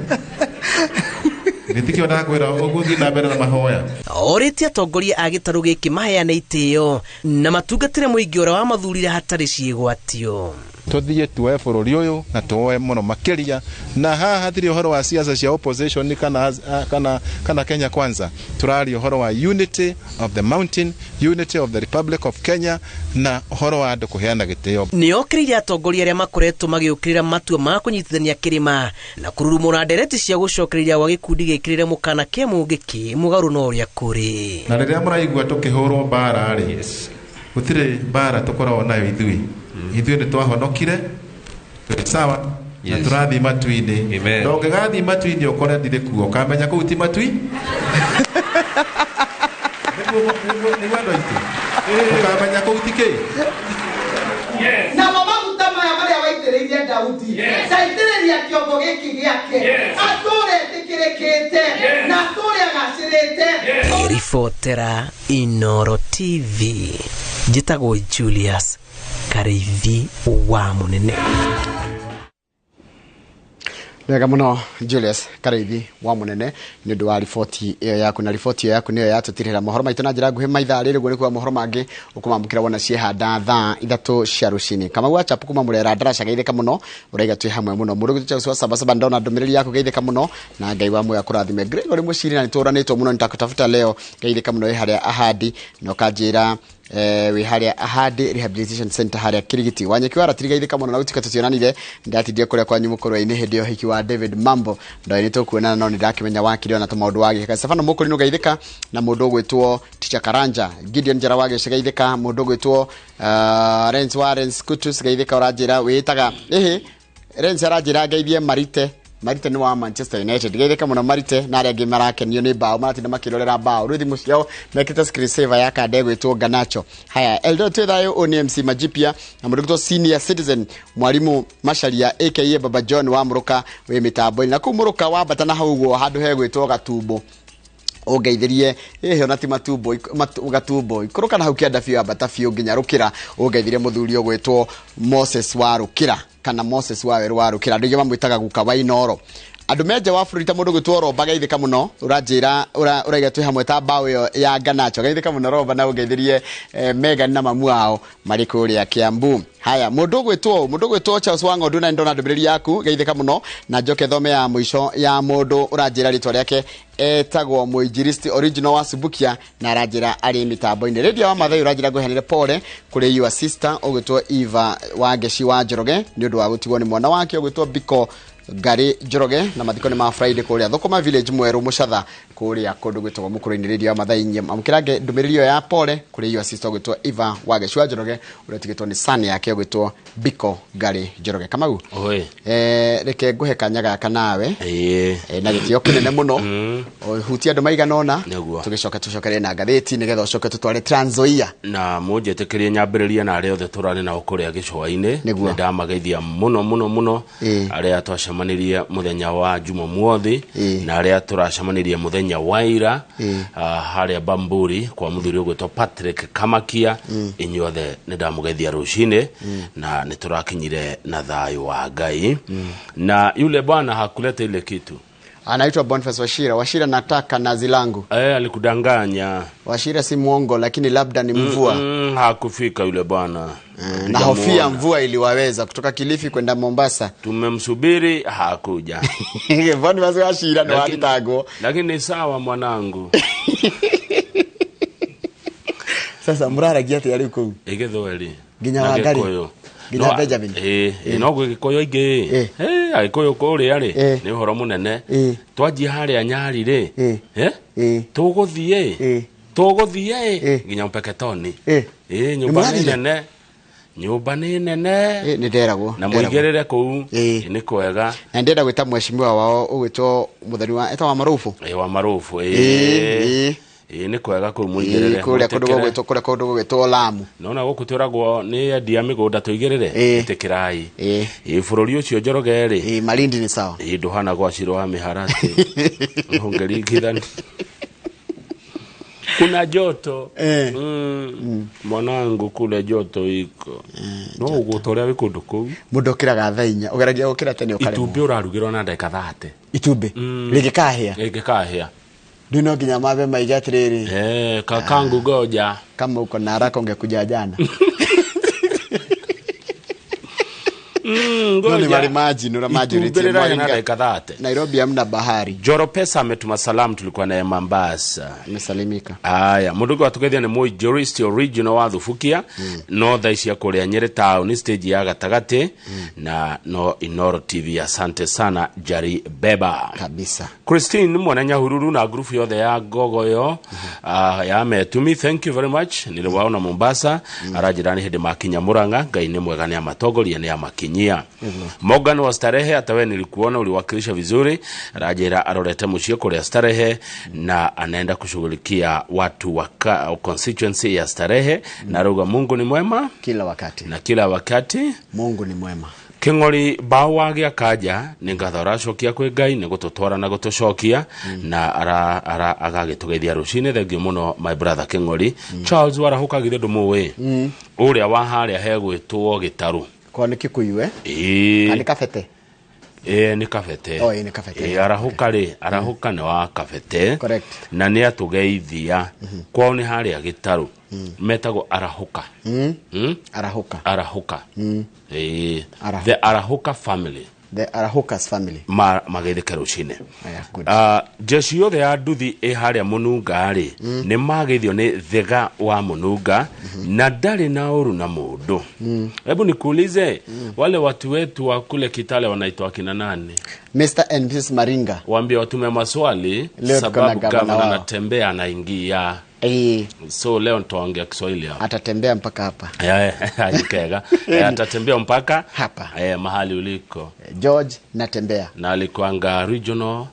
Gĩtikĩo ndakwĩra ũgũthiĩ na mbere na mahoya. Orĩtie atongoria a gĩtarũ gĩkĩ maheane itĩo na matungatĩre mũingĩ ũrĩa wamathurire hatarĩ ciĩgwatio. Tuthiĩ tuoe bũrũri ũyũ na tuoe mũno makĩria, na haha hatirĩ ũhoro wa siasa cia opposition kana Kenya Kwanza. Tũraria ũhoro wa unity of the mountain, unity of the Republic of Kenya, na ũhoro wa andũ kũheana gĩtĩo. Nĩokĩrĩire atongoria arĩa makoretwo magĩũkĩrĩra matua ma kũnyitithania kĩrĩma na kũrurumũra ndereti cia gũcokereria gwa gĩkundi gĩkĩrĩre mũkana kĩa mũngĩkĩ mũgarũ na ũrĩa kũrĩ. Na rĩrĩa mũraigua tũkĩhũrwo mbara rĩ, gũtirĩ mbara tũkoragwo nayo ithuĩ. Ithuĩ nĩ twahonokire, tũrĩ sawa, na tũrathiĩ matu-inĩ. Na ũngĩgathiĩ matu-inĩ ũkore ndirĩ kuo, ũkamenya kũu ti matui. Nĩguo andũ aitũ, ũkamenya kũu ti kĩ. Namo maguta maya marĩa waitĩrĩirie Daudi, ndaitĩrĩria kĩongo gĩkĩ gĩake, atũre etĩkĩrĩkĩte na atũre agacĩrĩte. Ribotera Inoro TV, njĩtagwo Julius Kariithi wa Mũnene. Wega muno Julius Kariithi wa Mũnene nĩ ũndũ wa riboti ĩyo yaku, na riboti ĩyo yaku nĩyo yatũtirĩra mohoro maitũ na njĩra nguhĩ maithaa rĩrĩ. Ũguo nĩ kuga mohoro mangĩ ũkũmamũkĩra wona ciehanda thaa 3 cia rũcinĩ. Kamau wa Chapu kuma Mũrera ndaraca geithĩka mũno, ũraiga twĩ hamwe mũno. Mũndũ ũgwĩtwo Charles wa Sabasaba ndona ndũmĩrĩri yaku, geithĩka mũno na Ngai wa muoyo akũrathime. Gregory Mũciri na nĩtũranĩtwo mũno, nitakutafuta leo, geithĩka mũno wĩ harĩa Ahadi na ũkanjĩra wĩ harĩa Ahadi Rehabilitation Center harĩa Kirigiti. Wanyeki wa ratiri geithĩka mũno na gũtuĩka tũtionanire, ndatindire kũrĩa kwanyu mũkũrwe-inĩ hĩndĩ ya ũhiki wa David Mambo, ndoĩ nĩ tũkuonana no nĩ ndakĩmenya wakire ona tũmaũndũ wagĩka. Stefano Mũkũrinũ geithĩka na mũndũ ũgwĩtwo Teacher Karanja. Gideon Njara wa Gĩce geithĩka, mũndũ ũgwĩtwo Renz Warren Kutus geithĩka, ũranjĩra wĩtaga ĩhĩ Renz aranjĩra ngeithie Marite. Marite nĩ wa Manchester United, geithĩka mũno Marite na arĩa angĩ marakenio nĩ mbaũ, maratinda makĩrorera mbaũ rĩu thimũ ciao mekĩte screen saver ya kanda ĩgwĩtwo Ganacho. Haya, Eldoret twĩ thayũ, ũyũ nĩ MC Majipia na mũndũ ũgwĩtwo Senior Citizen Mwalimu Macharia aka Baba John wa Mũrũka wĩ mĩtambo-inĩ. Na kũu Mũrũka wambata na hau ũguo handũ hegwĩtwo Gatumbo, ũngeithirie ĩhĩ ona ti matumbo gatumbo ikũrũka na hau kĩanda biũ ambata biũ nginya Rũkĩra, ũngeithirie mũthuri ũgwĩtwo Moses wa Rũkĩra kana Moses wa Werũ wa Rũkĩra, andũ aingĩ mamwĩtaga guka wa Inoro. Andũ me nja wa bũrũri ta mũndũ ũgwĩtwo Romba geithĩka mũno, ũranjĩra ũraiga twĩ hamwe ta mbaũ ĩyo ya Ganacho, geithĩka mũno Romba na ũngeithirie Megan na mamu wao marĩ kũrĩa Kiambu. Haya, mũndũ ũgwĩtwo Charles wa Ng'ondu na ndona ndũmĩrĩri yaku, geithĩka mũno na njoke thome ya mũico ya mũndũ ũranjĩra rĩtwa rĩake etagwo Mũinjilisti original wa Subukia na aranjĩra arĩ mĩtambo-inĩ. Radio wa Mathai ũranjĩra ngũheanĩre pole kũrĩ your sister ũgwĩtwo Eva wa Ngeci wa Njoroge nĩ ũndũ wa gũtigwo nĩ mwana wake ũgwĩtwo Biko Ngari Njoroge, na mathiko nĩ ma Friday kũrĩa Thũkũma Village Mwerũ Mũcatha kũrĩa kũndũ gwĩtagwo Mũkũrũ-inĩ. Radio wa Mathai amũkĩra ndũmĩrĩri ĩyo ya pole kũrĩ your sister ũgwĩtwo Eva wa Ngeci wa Njoroge ũrĩa ũtigĩtwo nĩ son yake ũgwĩtwo Biko Ngari Njoroge. Kamau, reke ngũhe kanya gaka nawe na gĩtĩo kĩnene mũno, ũhutie andũ maigana ũna, tũgĩcoka tũcokerie na ngathĩti nĩgetha ũcoke tũtware Trans Nzoia. Na mũnjĩtĩkĩrie nyambĩrĩrie na arĩa othe tũrarĩ nao kũrĩa gĩcũa-inĩ. Nĩ ndamageithia mũno mũno mũno arĩa twacemanirie mũthenya wa Jumamothi na arĩa tũracemanirie mũthenya wa ira harĩa Bamburi kwa mũthuri ũgwĩtwo Patrick Kamakia. Inyuothe nĩ ndamũgeithia rũcinĩ na nĩ tũrakinyire na thayũ wa Ngai. Na yule bwana hakuleta ile kitu. Anaitwa Boniface Wachira. Wachira, nataka nazi langu. Alikudanganya. Wachira si muongo, lakini labda ni mvua. Hakufika yule bwana. Na hofia mvua iliwaweza kutoka Kilifi kwenda Mombasa. Tumemsubiri hakuja. Boniface Wachira ndo alitagwo. Lakini sawa mwanangu. Sasa muraragia ati ari kuu. Igethweri. Nginya Wangari. Nginya No, Benjamin. Ĩĩ, no gwĩ gĩkũyũ aingĩ. Agĩkũyũ kũrĩa rĩ nĩ ũhoro mũnene. Twanjia harĩa Nyari rĩ, tũgũthiĩ tũgũthiĩ nginya Mpeketoni. Ĩĩ, nyũmba nĩ Nĩmũrathire? nene, nyũmba nĩ nene. Nĩ nderagwo. Na nderagwo. mũigĩrĩre kũu nĩ kwega. Na ndĩrenda gwĩta mheshimiwa wao ũgwĩtwo mũthoni wa etagwo wa Marubu. Ĩĩ, wa Marubu. Ĩĩ, Ĩĩ, nĩ kwega kũu, mũigĩrĩre. Kũrĩa kũndũ Mwĩtĩkĩre. gũgwĩtwo, kũrĩa kũndũ gũgwĩtwo Lamu. Nona gũkũ twĩragwo nĩ endia mĩgũnda tũigĩrĩre, ĩtĩkĩrai. Ĩĩ, bũrũri ũcio Njoroge rĩ. Ĩĩ, Malindi nĩ sawa. Ĩĩ, ndũhana gwa Shiro wa mĩharatĩ ũngĩringithania kuna joto. Mwanangu, kule joto iko no ũguo ta ũrĩa wĩ kũndũ kũu. Mũndũ ũkĩraga thaa 4, ũgeragia gũkĩra tene ũkaremwo. Itumbĩ ũrarugĩrwo na ndagĩka 30. Itumbĩ rĩngĩkahĩa. Rĩngĩkahĩa. Rĩu no nginya mambe maige atĩrĩrĩ, kakangu goja kama uko na haraka ungekuja jana. No nĩ marĩ majinũra manjũrĩtie Itumbĩ rĩrahĩa na Mwaringa. ndagĩka 30. Nairobi hamna bahari. Joro Pesa ametuma salamu, tulikuwa naye Mombasa. Amesalimika. Aya, mũndũ ũngĩ watũgeithia nĩ mũinjorist original wa Thubukia, no thaa ici kũrĩa Nyĩrĩ town stage ya gatagatĩ, na no Inoro TV. Asante sana Jari Beba. Kabisa. Christine Mwana Nyahururu na grupu yothe ya Gogoyo, ya Metumi, thank you very much. Niliwaona Mombasa. Aranjĩra nĩ hĩndĩ makinya Murang'a. Ngai nĩ mwega, nĩ amatongoria, nĩ amakinyia. Morgan wa Starehe, hata wewe nilikuona uliwakilisha vizuri. Rajera arorete muciĩ kũrĩa Starehe na anaenda kushughulikia watu wa constituency ya Starehe, na rauga Mungu ni mwema kila wakati, na kila wakati Mungu ni mwema. Kĩng'ori bao wa gĩa kanja nĩ ngatho aracokia kwĩ Ngai nĩ gũtũtwara na gũtũcokia, na ara agagĩtũgeithia rũcinĩ. Thengiũ mũno my brother Kĩng'ori. Charles Warahũka, githĩ ndũmũĩ, ũrĩa wa harĩa hegwĩtwo Gĩtarũ? Kwa nĩ Kikuyu, eh? Ĩĩ. Kana nĩ Kabete? Ĩĩ, nĩ Kabete. Oh, ĩĩ, nĩ Kabete. Ĩĩ, arahũka rĩ, arahũka nĩ wa Kabete. Correct. Na nĩ atũgeithia. Kwao nĩ harĩa Gĩtarũ, metagwo Arahũka. Arahũka. Arahũka. Ĩĩ. Arahũka. The Arahũka family. The Arahukas family. Mageithĩke rũcinĩ. Aya, good. Jeshi yothe ya nduthi ĩ harĩa Mũnunga rĩ, nĩ mageithio nĩ Thega wa Mũnunga, na ndarĩ na ũru na mũndũ. Hebu nikuulize, wale watu wetu wa kule Kitale wanaitwa akina nani? Mr and Mrs Maringa. Waambie watume maswali. Leo tuko na sababu gavana gavana wao. anatembea, anaingia. So leo nitaongea Kiswahili hapa. Atatembea mpaka hapa. Kega. Atatembea mpaka hapa. Mahali uliko. George natembea. Na alikuanga regional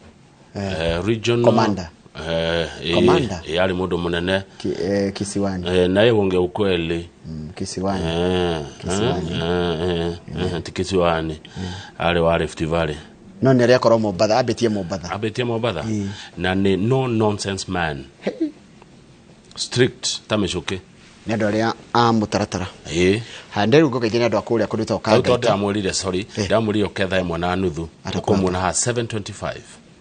regional Commander. Commander. Ari mundu munene. Kisiwani. Naye wonge ukweli. Kisiwani. Kisiwani. Ti Kisiwani. Ari wa Rift Valley. No nĩ arĩa akorwo Mombatha, ambĩtie Mombatha. Ambĩtie Mombatha. Na nĩ no nonsense man. Strict ta mĩcũkĩ. Nĩ andũ arĩa a mũtaratara. Ĩĩ. Haya, ndĩrĩu ngũgeithia nĩ andũ a kũrĩa kũndũ gwĩtagwo Hau tondũ Kangaita. ndamwĩrire, sorry, ndamwĩrire ũke thaa 1:30, ũkũmuona haha 7:25.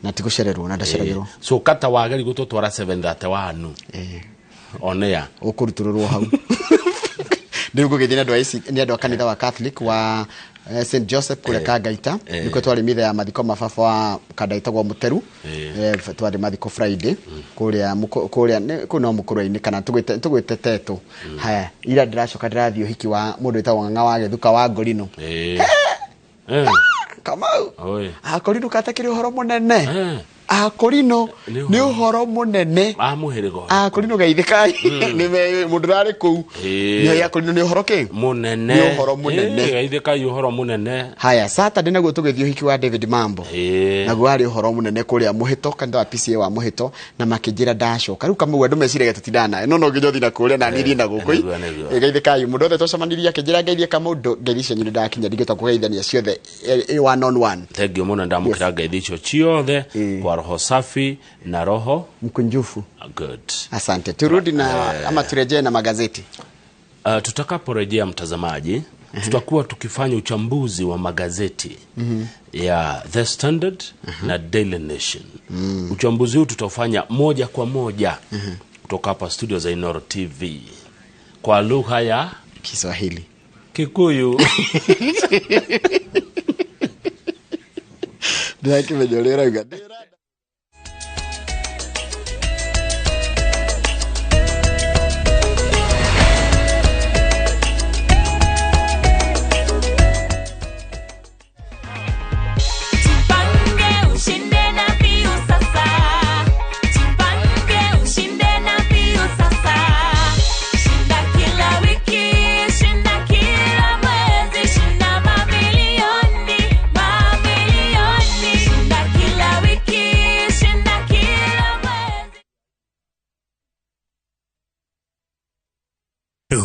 Na ti gũcererwo, na ndaceragĩrwo. So kata wageri gũtũtwara 7:31. Onea. Ũkũrutũrũrwo hau. Ndĩrĩu ngũgeithia nĩ andũ a IC, nĩ andũ a kanitha wa Catholic wa St Joseph kũrĩa Kangaita. Nĩkuo twarĩ mitha ya mathiko ma baba wa kanda ĩtagwo Mũteru. Twarĩ mathiko Friday kũrĩa kũrĩa kũu no Mũkũrwe-inĩ, kana tũgwĩte Tetũ. Haya, ira ndĩracoka ndĩrathiĩ ũhiki wa mũndũ wĩtagwo Ng'ang'a wa Gĩthuka wa Ngorino. Kamau. Oi. Akorino katakĩrĩ ũhoro mũnene. Akorino nĩ ũhoro mũnene. A mũhĩrĩga ũrĩkũ? Akorino geithĩkai. Nĩ mũndũ ũrarĩ kũu. Nĩ akorino nĩ ũhoro kĩ? Mũnene. Nĩ ũhoro mũnene. Geithĩkai, ũhoro mũnene. Haya, Saturday naguo tũgĩthiĩ ũhiki wa David Mambo. Naguo warĩ ũhoro mũnene kũrĩa Mũhĩto, kanitha wa PCA wa Mũhĩto, na makĩnjĩra ndacoka. Rĩu Kamau andũ meciragia tũtindaga nawe, no no nginya ũthiĩ na kũrĩa na niĩ thiĩ na gũkũ. Nĩguo, nĩguo. Geithĩkai mũndũ othe twacemanirie akĩnjĩra ngeithie Kamau, ngeithi cianyu nĩ ndakinya, ndingĩhota kũgeithania ciothe, one on one. Thengiũ mũno, ndamũkĩra ngeithi icio ciothe kwa roho safi na roho mkunjufu. Good. Asante. Turudi na ama turejee na magazeti. Tutakaporejea mtazamaji, tutakuwa tukifanya uchambuzi wa magazeti ya The Standard na Daily Nation. Uchambuzi huu tutaufanya moja kwa moja kutoka hapa studio za Inoro TV kwa lugha ya Kiswahili, Kikuyu. Ndĩrakĩmenya ũrĩa ũrauga.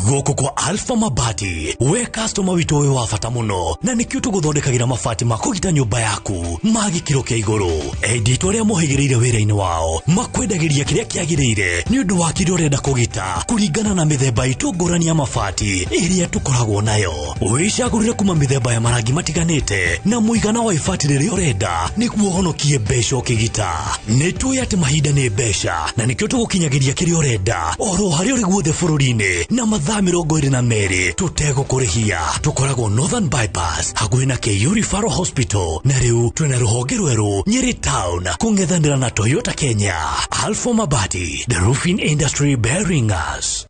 Gũkũ kwa Alpha Mabati, we customer witũ wĩ wa bata mũno, na nĩkĩo tũgũthondekagĩra mabati ma kũgita nyũmba yaku ma gĩkĩro kĩa igũrũ. Enditũ arĩa mohĩgĩrĩire wĩra-inĩ wao makwendagĩria kĩrĩa kĩagĩrĩire nĩ ũndũ wa kĩrĩa ũrenda kũgita kũringana na mĩthemba itũ ngũrani ya mabati ĩrĩa tũkoragwo nayo. Wĩcagũrĩre kuma mĩthemba ya marangi matiganĩte na mũigana wa ibati rĩrĩa ũrenda nĩguo ũhonokie mbeca ũkĩgita. Nĩ tũĩ atĩ mahinda nĩ mbeca na nĩkĩo tũgũkinyagĩria kĩrĩa ũrenda oro harĩa ũrĩ guothe bũrũri-inĩ na mathaa 22 tũtegũkũrĩhia. Tũkoragwo Northern Bypass hakuhĩ na KU Referral Hospital, na rĩu twĩna rũhonge rwerũ Nyeri Town kũng'ethanĩra na Toyota Kenya. Alpha Mabati, the roofing industry bearing us.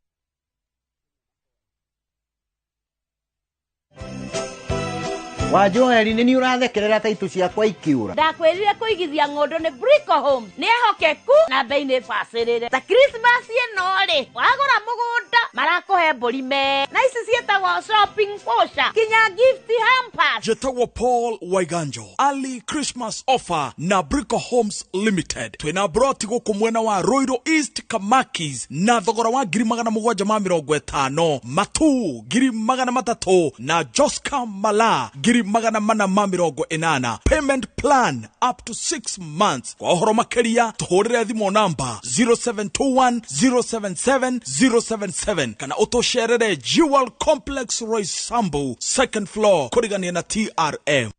Wa Joeli nĩ niĩ ũrathekerera ta itũ ciakwa ikiũra. Ndakwĩrire kũigithia ng'ũndũ nĩ Brico Home. Nĩ ehokeku na bei nĩ bacĩrĩre. Ta Christmas ĩno rĩ, wagũra mũgũnda marakũhe mbũri me. Na ici ciĩtagwo shopping voucher kinya gift hampers. Njĩtagwo Paul Waiganjo. Early Christmas offer na Brico Homes Limited. Twĩna broti gũkũ mwena wa Ruiru East Kamakis na thogora wa 750,000, Matu 300,000 na Joska Mala 480,000. Payment plan up to 6 months. Kwa ũhoro makĩria tũhũrĩre thimũ namba 0721 077 077 kana ũtũcerere Jewel Complex Roysambu second floor kũrigania na TRM.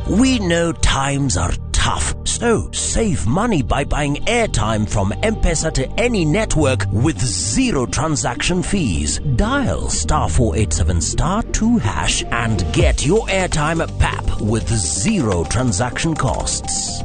We know times are tough, so save money by buying airtime from M-Pesa to any network with zero transaction fees. Dial *487*2# and get your airtime at PAP with zero transaction costs.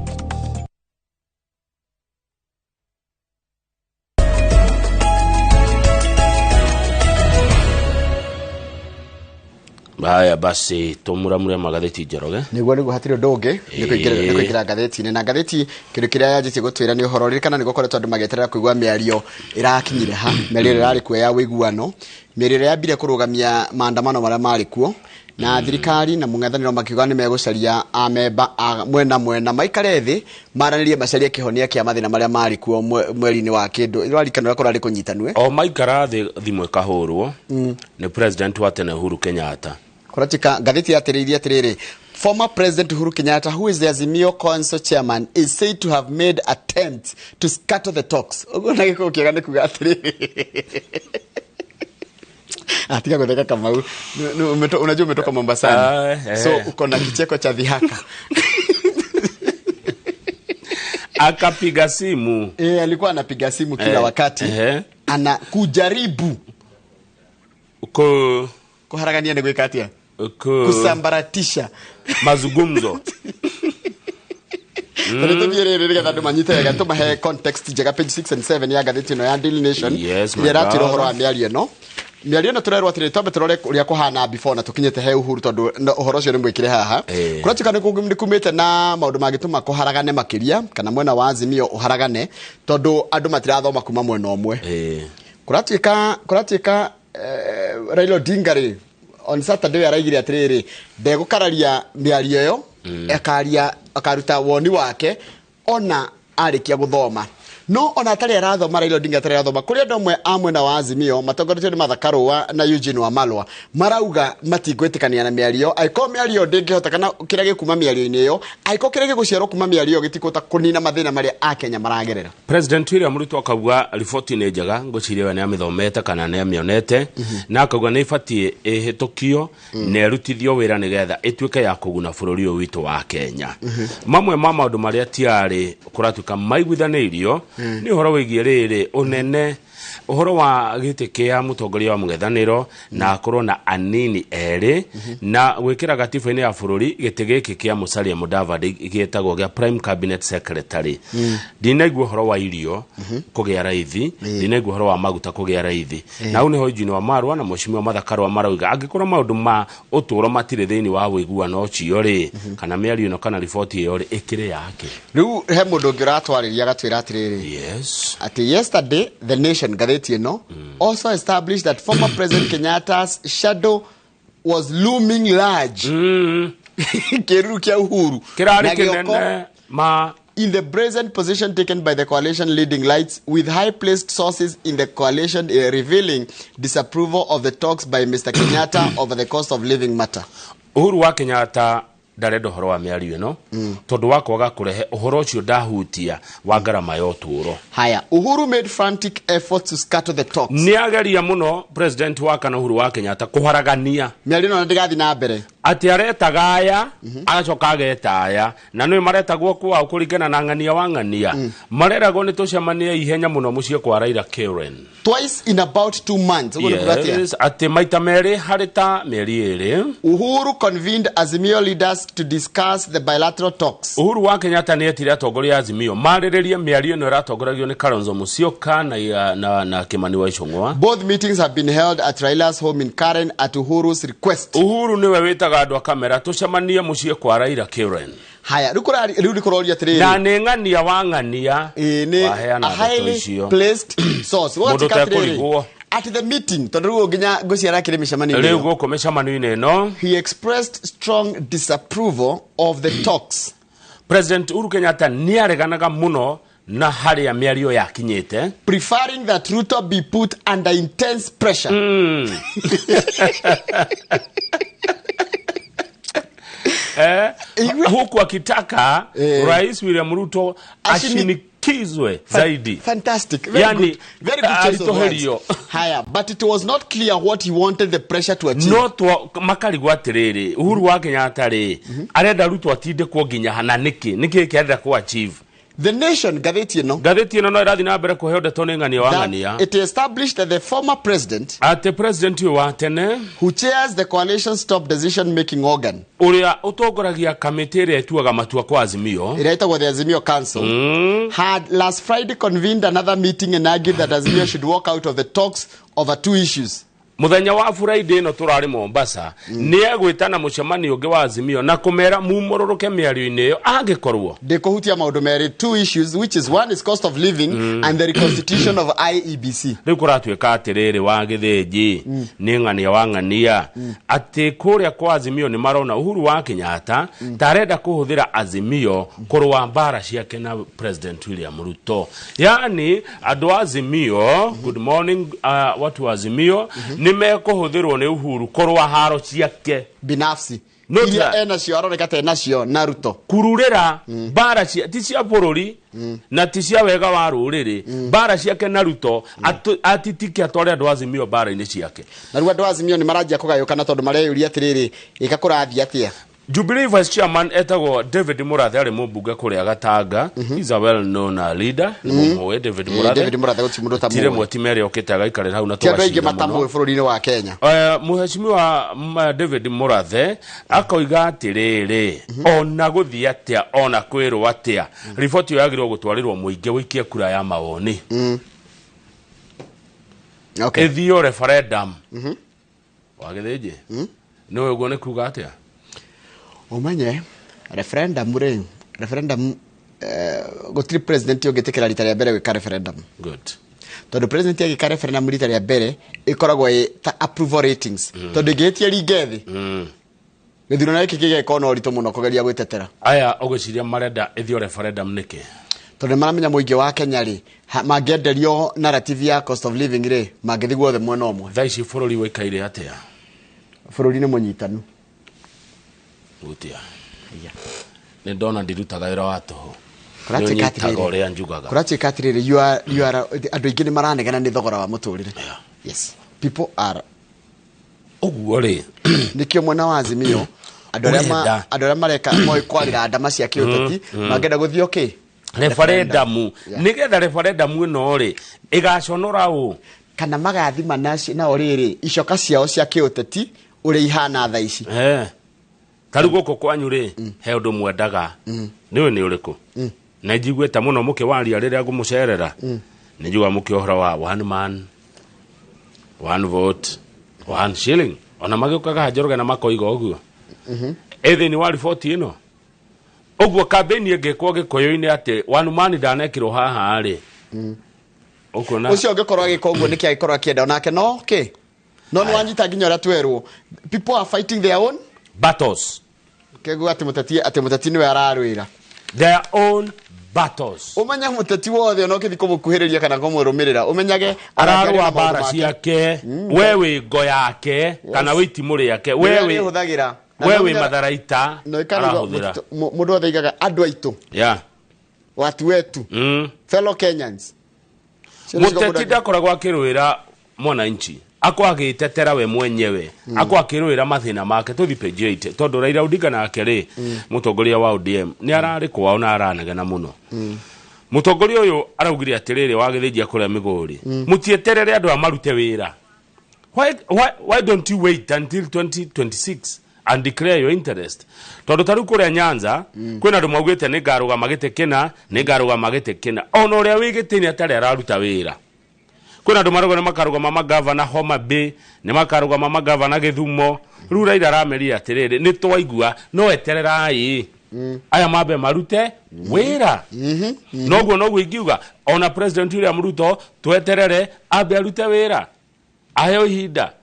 Haya basi tumuramure magatheti Njoroge. Niguo hatiri undu ungi ni kuingira ngatheti-inĩ na ngatheti kindu kiria yanjitie gutwira ni uhoro ririkana ni gukoretwo andu magieterera kuigua miario irakinyire ha miario irari kuo ya wiguano miario ĩrĩa yambire kurugamia maandamano maria mari kuo na thirikari na mung'ethanĩro makiuga nĩ megũcaria amemba a mwena mwena maikare thĩ maranĩrie macarie kĩhonia kĩa mathĩna marĩa marĩ kuo mweri-inĩ wa kĩndũ ĩrarikana ũrĩa kũrarĩ kũnyitanwe o maikara thĩ thimũ ĩkahũrwo nĩ president wa tene Uhuru Kenyatta. Kũratika ngathĩti yatĩrĩirie atĩrĩrĩ, former President Uhuru Kenyatta, who is the Azimio Council chairman, is said to have made attempts to scatter the talks. Ũguo na gĩkũyũ kĩega nĩ kuga atĩrĩrĩ Atiga kutheka Kamau. Unajua umetoka Mombasani. So uko na kicheko cha dhihaka. Akapiga simu. Alikuwa anapiga simu kila wakati. Ana kujaribu kuharagania ni gwika atia? Kusambaratisha mazungumzo. Tũmathiĩ context njega page 6 and 7 ya ngathĩti ĩno ya Daily Nation. Ĩrĩa ĩratwĩra ũhoro wa mĩario ĩno. Mĩario ĩno tũrerwo atĩrĩ twambe tũrore ũrĩa kũhana before na tũkinyĩte he Uhuru tondũ ũhoro ũcio nĩ mwĩkĩre haha. Kũratuĩka nĩ kumĩte na maũndũ mangĩtũma kũharagane makĩria kana mwena wa Azimio ũharagane tondũ andũ matirathoma kuma mwena ũmwe. Kũratuĩka Raila Odinga rĩ on Saturday araigire atĩrĩrĩ ndegũkararia mĩario ĩyo akaria akaruta woni wake ona arĩkia gũthoma. No ona atarĩ arathoma Raila Odinga atarĩ arathoma kũrĩ andũ amwe a mwena wa Azimio matongoretio nĩ Martha Karua na Eugene Wamalwa marauga matingwĩtĩkania na mĩario angĩkorwo mĩario ndĩngĩhota kana kĩrĩa gĩkuma mĩario-inĩ ĩyo angĩkorwo kĩrĩa gĩgũciarwo kuma mĩario ĩyo gĩtikũhota kũnina mathĩna marĩa Akenya maragerera. President William Ruto akauga riboti nĩ njega ngwĩciria we nĩamĩthomete kana nĩamĩonete na akauga nĩ ĩbatiĩ ĩhĩtũkio na ĩrutithio wĩra nĩgetha ĩtuĩke ya kũguna bũrũri ũyũ witũ wa Kenya. Mamwe ma maũndũ marĩa tiarĩ kũratuĩka maiguithanĩirio nĩ ũhoro wĩgiĩ rĩrĩ ũnene ũhoro wa gĩtĩ kĩa mũtongoria wa mũng'ethanĩro na akorwo na anini erĩ na gwĩkĩra gatiba-inĩ ya bũrũri gĩtĩ gĩkĩ kĩa Musalia Mudavadi gĩtagwo gĩa Prime Cabinet Secretary. Ndinaigua ũhoro wa irio kũgĩa raithi, ndinaigua ũhoro wa maguta kũgĩa raithi. Na hau nĩho Eugene Wamalwa na Mheshimiwa Martha Karua marauga angĩkorwo maũndũ ma ũtũũro matirĩ thĩinĩ wa wĩiguano ũcio rĩ kana mĩario ĩno kana riboti ĩyo rĩ ĩkĩrĩ yake. Rĩu he mũndũ ũngĩ ũratwarĩria agatwĩra atĩrĩrĩ, yes, atĩ yesterday the Nation ngathĩti ĩno also established that former President Kenyatta's shadow was looming large. Kĩruru kĩa Uhuru kĩrarĩ kĩnene ma In the present position taken by the coalition leading lights, with high-placed sources in the coalition revealing disapproval of the talks by Mr. Kenyatta over the cost of living matter. Uhuru wa Kenyatta ndarenda ũhoro wa mĩario ĩno tondũ wa kwaga kũrehe ũhoro ũcio ndahutia wa ngarama ya ũtũũro. Haya, Uhuru made frantic efforts to scatter the talks. Nĩ ageria mũno president wa kana Uhuru wa Kenyatta kũharagania mĩario ĩno ndĩgathiĩ na mbere, atĩ aretaga aya agacoka ageta aya na nĩ maretagwo kwao kũringana na ng'ania wa ng'ania mareragwo nĩ tũcemanie ihenya mũno mũciĩ kwa Raila Karen twice in about 2 months. Ũguo nĩ kuga atĩa? Yes, atĩ maita merĩ harĩ ta mĩeri ĩrĩ. Uhuru convened Azimio leaders to discuss the bilateral talks. Uhuru wa Kenyatta nĩ etire atongoria a Azimio marĩrĩrie mĩario ĩno ĩratongoragio nĩ Kalonzo Musyoka na Kimani wa Ichung'wa. Both meetings have been held at Raila's home in Karen at Uhuru's request. Uhuru nĩwe wĩtaga andũ a kamera tũcemanie mũciĩ kwa Raila Karen. Haya, rĩu rĩu nĩ kũroria atĩrĩrĩ. Na nĩ ng'ania wa ng'ania nĩ waheana a ndeto highly icio. placed source. Mũndũ Gũgatuĩka atĩrĩrĩ, ũtekũrigwo. at the meeting, tondũ rĩu nginya ngũciara kĩrĩ mĩcemanio-inĩ Rĩu ĩyo. gũkũ mĩcemanio-inĩ ĩno. He expressed strong disapproval of the talks. President Uhuru Kenyatta nĩ areganaga mũno na harĩa mĩario yakinyĩte, preferring that Ruto be put under intense pressure. Huku akitaka Rais William Ruto ashinikizwe zaidi. Fantastic. Very Yani, good. Very good choice of words. alitoherio. Haya, but it was not clear what he wanted the pressure to achieve. No twa makarigwo atĩrĩrĩ, Uhuru wa Kenyatta rĩ arenda Ruto atindĩkwo nginya hana nĩkĩ? Nĩkĩ kĩarenda ku achieve? The Nation ngathĩti ĩno. Ngathĩti ĩno no ĩrathiĩ na mbere kũheo ndeto nĩ ng'ania wa That ng'ania. It established that the former president, atĩ president ũyũ wa tene, who chairs the coalition's top decision making organ, ũrĩa ũtongoragia kamĩtĩ ĩrĩa ĩtuaga matua kwa Azimio, ĩrĩa ĩtagwo the Azimio Council, had last Friday convened another meeting and argued that Azimio should walk out of the talks over two issues. Mũthenya wa Friday ĩno tũrarĩ Mombasa, nĩ egwĩtana mũcemanio ũngĩ wa Azimio na kũmera mumũrũrũke mĩario-inĩ ĩyo angĩkorwo ndĩkũhutia maũndũ merĩ, two issues, which is one is cost of living and the reconstitution of IEBC. Rĩu kũratuĩka atĩrĩrĩ wa gĩthĩnji nĩ ng'ania wa ng'ania atĩ kũrĩa kwa Azimio nĩ marona Uhuru wa Kenyatta ta arenda kũhũthĩra Azimio kũrũa mbara ciake na President William Ruto. Yani andũ a Azimio, good morning, watu wa Azimio nĩ mekũhũthĩrwo nĩ Uhuru kũrũa haro ciake binafsi No iria ta- enacio aroneka ta enacio na Ruto kururĩra mbara cia ti cia bũrũri na ti cia wega wa rũrĩrĩ, mbara ciake na Ruto atitike atware andũ a Azimio mbara-inĩ ciake. Na rĩu andũ a Azimio nĩ maranjia kũgayũkana tondũ mareyũria atĩrĩrĩ, ĩka kũrathiĩ atĩa? Jubilee Vice Chairman etagwo David Murathe arĩ mũmbunge kũrĩa Gatanga. He's a well known leader. Nĩ mũmũĩ David Murathe. David Murathe gũtirĩ mũndũ Ti ũtamũĩ. rĩmwe ti merĩ okĩte agaikarĩra hau na Ti andũ aingĩ tũgacinda mũno. matamũĩ bũrũri-inĩ wa Kenya. Mũheshimiwa David Murathe akoiga atĩrĩrĩ, ona gũthiĩ atĩa ona kwĩrwo atĩa, riboti ĩyo yagĩrĩirwo gũtwarĩrwo mũingĩ wĩikie kura ya mawoni. Ĩthio referendum. Wa gĩthĩnji? Nĩwe ũguo nĩ kuga atĩa? Ũmenye referendum rĩ, referendum gũtirĩ president ũngĩtĩkĩra rita rĩa mbere gwĩka referendum. Good. Tondũ president agĩka referendum rita rĩa mbere ĩkoragwo ĩ ta approval ratings. Tondũ ĩngĩhĩtia ringe thĩ, gĩthurano gĩkĩ gĩgekwo na ũritũ mũno kũgeria gwĩtetera. Aya ũgwĩciria marenda ĩthio referendum nĩkĩ? Tondũ nĩmaramenya mũingĩ wa Kenya rĩ, mangĩenderio narrative ya cost of living rĩ, mangĩthiĩ guothe mwena ũmwe. Thaa ici bũrũri wĩikaire atĩa? Bũrũri nĩ mũnyitanu. Gutia. Nĩ ndona ndirutaga wĩra wa tũhũ. Kũratuĩka Nĩũnyitaga atĩrĩrĩ. ũrĩa njugaga. Kũratuĩka atĩrĩrĩ, you are, andũ aingĩ nĩ maranegena nĩ thogora wa mũtũrĩre. Yes. People are. Ũguo rĩ. Nĩkĩo mwena wa Azimio, andũ arĩa Ũrenda. andũ arĩa mareka moĩ kwarĩra ndama cia kĩũteti, mangĩenda gũthiĩ okay? Referendum. Nĩgetha referendum ĩno rĩ, ĩgaconora ũ? Kana magathima nao rĩrĩ, icoka ciao cia kĩũteti ũrĩa ihana thaa ici. Ta rĩu gũkũ kwanyu rĩ, he ũndũ mwendaga. Nĩũĩ nĩ ũrĩkũ? Na njiguĩte mũno mũkĩwaria rĩrĩa ngũmũcerera. Nĩ njiguaga mũkĩ ũhoro wa one man, one vote, one shilling. Ona magĩũkaga Njoroge na makoiga ũguo. Ĩ thĩinĩ wa riboti ĩno. Ũguo kambĩini ĩngĩkwo Gĩkũyũ-inĩ atĩ one man ndanekĩrwo haha rĩ. Ũkuona Ũcio ũngĩkorwo agĩka ũguo nĩkĩ angĩkorwo akĩenda onake no kĩ? No nĩ wanyita nginya ũrĩa twerwo. People are fighting their own battles. Kĩguo atĩ mũteti nĩwe ararwĩra. Their own battles. Ũmenye mũteti wothe ona ũkĩthiĩ kũmũkuhĩrĩria kana kũmũrũmĩrĩra, ũmenyage ararũa mbara ciake, we wĩ ngo yake kana wĩ itimũ rĩake, we wĩ hũthagĩra we wĩ matharaita arahũthĩra. Mũndũ wothe aigaga andũ aitũ, watu wetu, fellow Kenyans. Mũteti ndakoragwo akĩrũĩra mwananchi, ako agĩtetera we mwenyewe, ako akĩrũĩra mathĩna make. Tũthi page 8 tondũ Raila Odinga nake rĩ, mũtongoria wa ODM nĩ ararĩ kwao na aranegena mũno. Mũtongoria ũyũ araugire atĩrĩrĩ wa gĩthĩnjia kũrĩa Migori, mũtieterere andũ a marute wĩra. Why don't you wait until 2026 and declare your interest? Tondũ ta rĩu kũrĩa Nyanza kwĩna andũ maugĩte nĩ ngarũgama gĩtĩ kĩna, nĩ ngarũgama gĩtĩ kĩna, ona ũrĩa wĩ gĩtĩ-inĩ atarĩ araruta wĩra. Kwĩna andũ marauga nĩ makarũgama magavana Homa Bay, nĩ makarũgama magavana Gĩthumo. Rĩu Raila arameria atĩrĩrĩ, nĩ twaigua, no etererai aya mambe marute wĩra. Noguo noguo ingiuga ona President William Ruto tweterere ambe arute wĩra, aheo ihinda.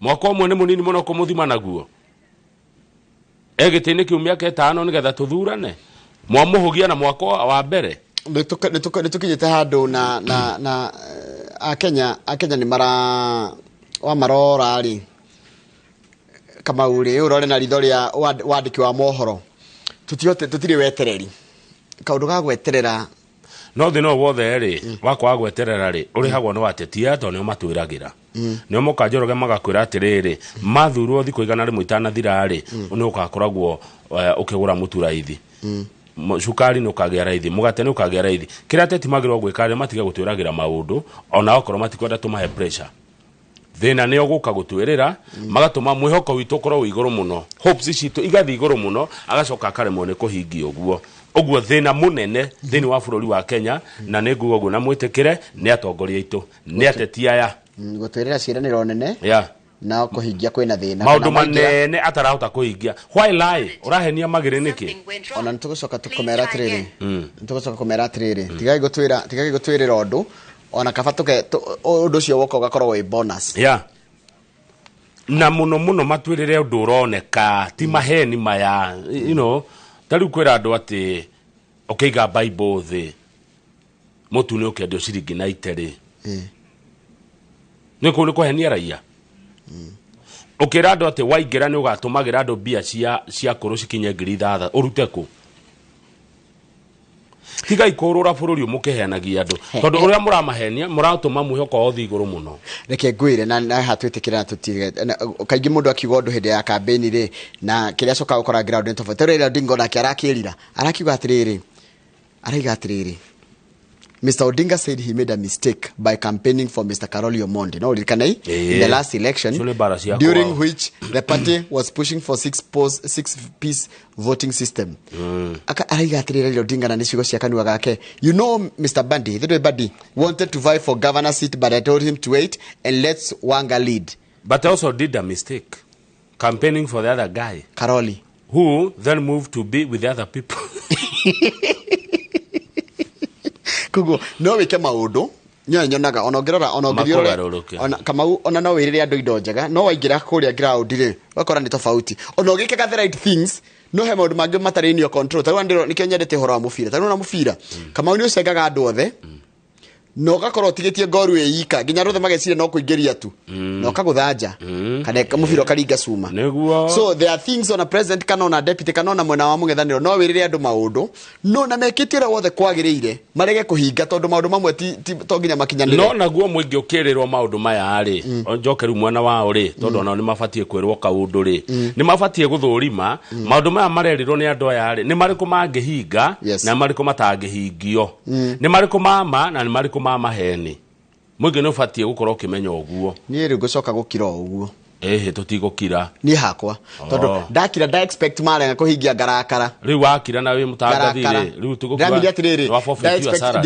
Mwaka ũmwe nĩ mũnini mũno kũmũthima naguo. Egĩtĩ-inĩ kĩu mĩaka 5 nĩgetha tũthurane. Mwamũhũgia na mwaka wa mbere. Nĩ tũkinyĩte handũ na Akenya nĩ mara wa marora rĩ, Kamau rĩ, ũrore na ritho rĩa wandĩki wa mohoro, tũtirĩ wetereri, kaũndũ ga gweterera. No thĩna wothe rĩ wakwa wa gweterera rĩ ũrĩhagwo nĩ watetia tondũ nĩo matwĩragĩra, nĩo moka Njoroge magakwĩra atĩrĩrĩ, mathurwo thikũ 100 itanathira rĩ, nĩ ũgakoragwo ũkĩgũra mũtu raithi, cukari nĩ ũkagĩa raithi, mũgate nĩ ũkagĩa raithi. Kĩrĩa ateti magĩrĩirwo gwĩka rĩ, matige gũtwĩragĩra maũndũ ona okorwo matikwenda tũmahe pressure. Thĩna nĩo gũka gũtwĩrĩra, magatũma mwĩhoko witũ ũkorwo wĩ igũrũ mũno, hopes citũ igathiĩ igũrũ mũno, agacoka akaremwo nĩ kũhingia ũguo. Ũguo thĩna mũnene thĩinĩ wa bũrũri wa Kenya, na nĩ nguga ũguo na mwĩtĩkĩre, nĩ atongoria aitũ, nĩ ateti aya. Gũtwĩrĩra ciĩranĩro nene na kũhingia kwĩna thĩna, maũndũ manene atarahota kũhingia. Why lie? Ũrahenia magĩrĩ nĩkĩ? Ona nĩtũgũcoka tũkũmera atĩrĩrĩ, nĩtũgũcoka kũmera atĩrĩrĩ, tigai gũtwĩrĩra ũndũ, ona kaba tũke ũndũ ũcio woka ũgakorwo wĩ bonus. Na mũno mũno matwĩrĩre ũndũ ũroneka, ti maheni maya, you know, ta rĩu kwĩra andũ atĩ ũkĩiga Bible thĩ mũtu nĩ ũkendio ciringi 90 rĩ, nĩ kũu nĩ kũhenia raia. Ũkĩra andũ atĩ waingĩra nĩ ũgatũmagĩra andũ mbia cia kũrũ cikinye 6,000, ũrute kũ? Tigai kũrũra bũrũri mũkĩheanagia andũ, tondũ ũrĩa mũramahenia mũratũma mwĩhoko wao ũthiĩ igũrũ mũno. Reke ngwĩre na haha twĩtĩkĩre na tũtige, kaingĩ mũndũ akiuga ũndũ hĩndĩ ya kambĩni rĩ, na kĩrĩa acokaga gũkora ground nĩ tofauti. Raila Odinga onake arakĩrira, arakiuga atĩrĩrĩ, araiga atĩrĩrĩ, Mr. Odinga said he made a mistake by campaigning for Mr. Caroli Omondi. No, in the last election, during which the party was pushing for six-piece voting system. You know, Mr. Bandi, the Bandi wanted to vie for governor's seat, but I told him to wait and let Wanga lead. But also did a mistake, campaigning for the other guy, Caroli, who then moved to be with the other people. Koguo no wike maundu nyonaga ona ngirora ona ngithiurore ona Kamau ona no wirire andu indo njega no waingira kuria ground ri wakora ni tofauti ona ugikaga the right things no he maundu mangi matari in your control. Tarĩu ndiro nikio nyendete horo wa mubira, tarĩu na mubira Kamau ni ucengaga andu othe no gakorwo utigitie ngoru ĩika nginya rothe mageciria no kuingĩria tu no kagũthanja kana mubira ũkaringa cuma. So there are things on a president kana ona deputy kana ona mwena wa mũng'ethanĩro no wĩrĩre andũ maũndũ no na mekĩte ũrĩa wothe kwagĩrĩire marege kũhinga tondũ maũndũ mamwe to nginya makinyanĩre. No naguo mũingĩ ũkĩrĩrwo maũndũ maya rĩ, njoke rĩu mwena wao rĩ, tondũ onao nĩ mabatiĩ kwĩrwo kaũndũ rĩ, nĩ mabatiĩ gũthũrima maũndũ maya marerirwo nĩ andũ aya rĩ, nĩ marĩkũ mangĩhinga na marĩkũ matangĩhingio, nĩ marĩkũ mama na nĩ marĩkũ maheni. Mũingĩ nĩ ũbatiĩ gũkorwo ũkĩmenya ũguo. Niĩ rĩu ngũcoka gũkira o ũguo. Ĩhĩ tũtigũkira. Niĩ hakwa tondũ ndakira nda expect marega kũhingia ngarakara. Rĩu wakira na wĩ mũtangathi rĩ, rĩu tũgũkira. Ndamenya atĩrĩrĩ,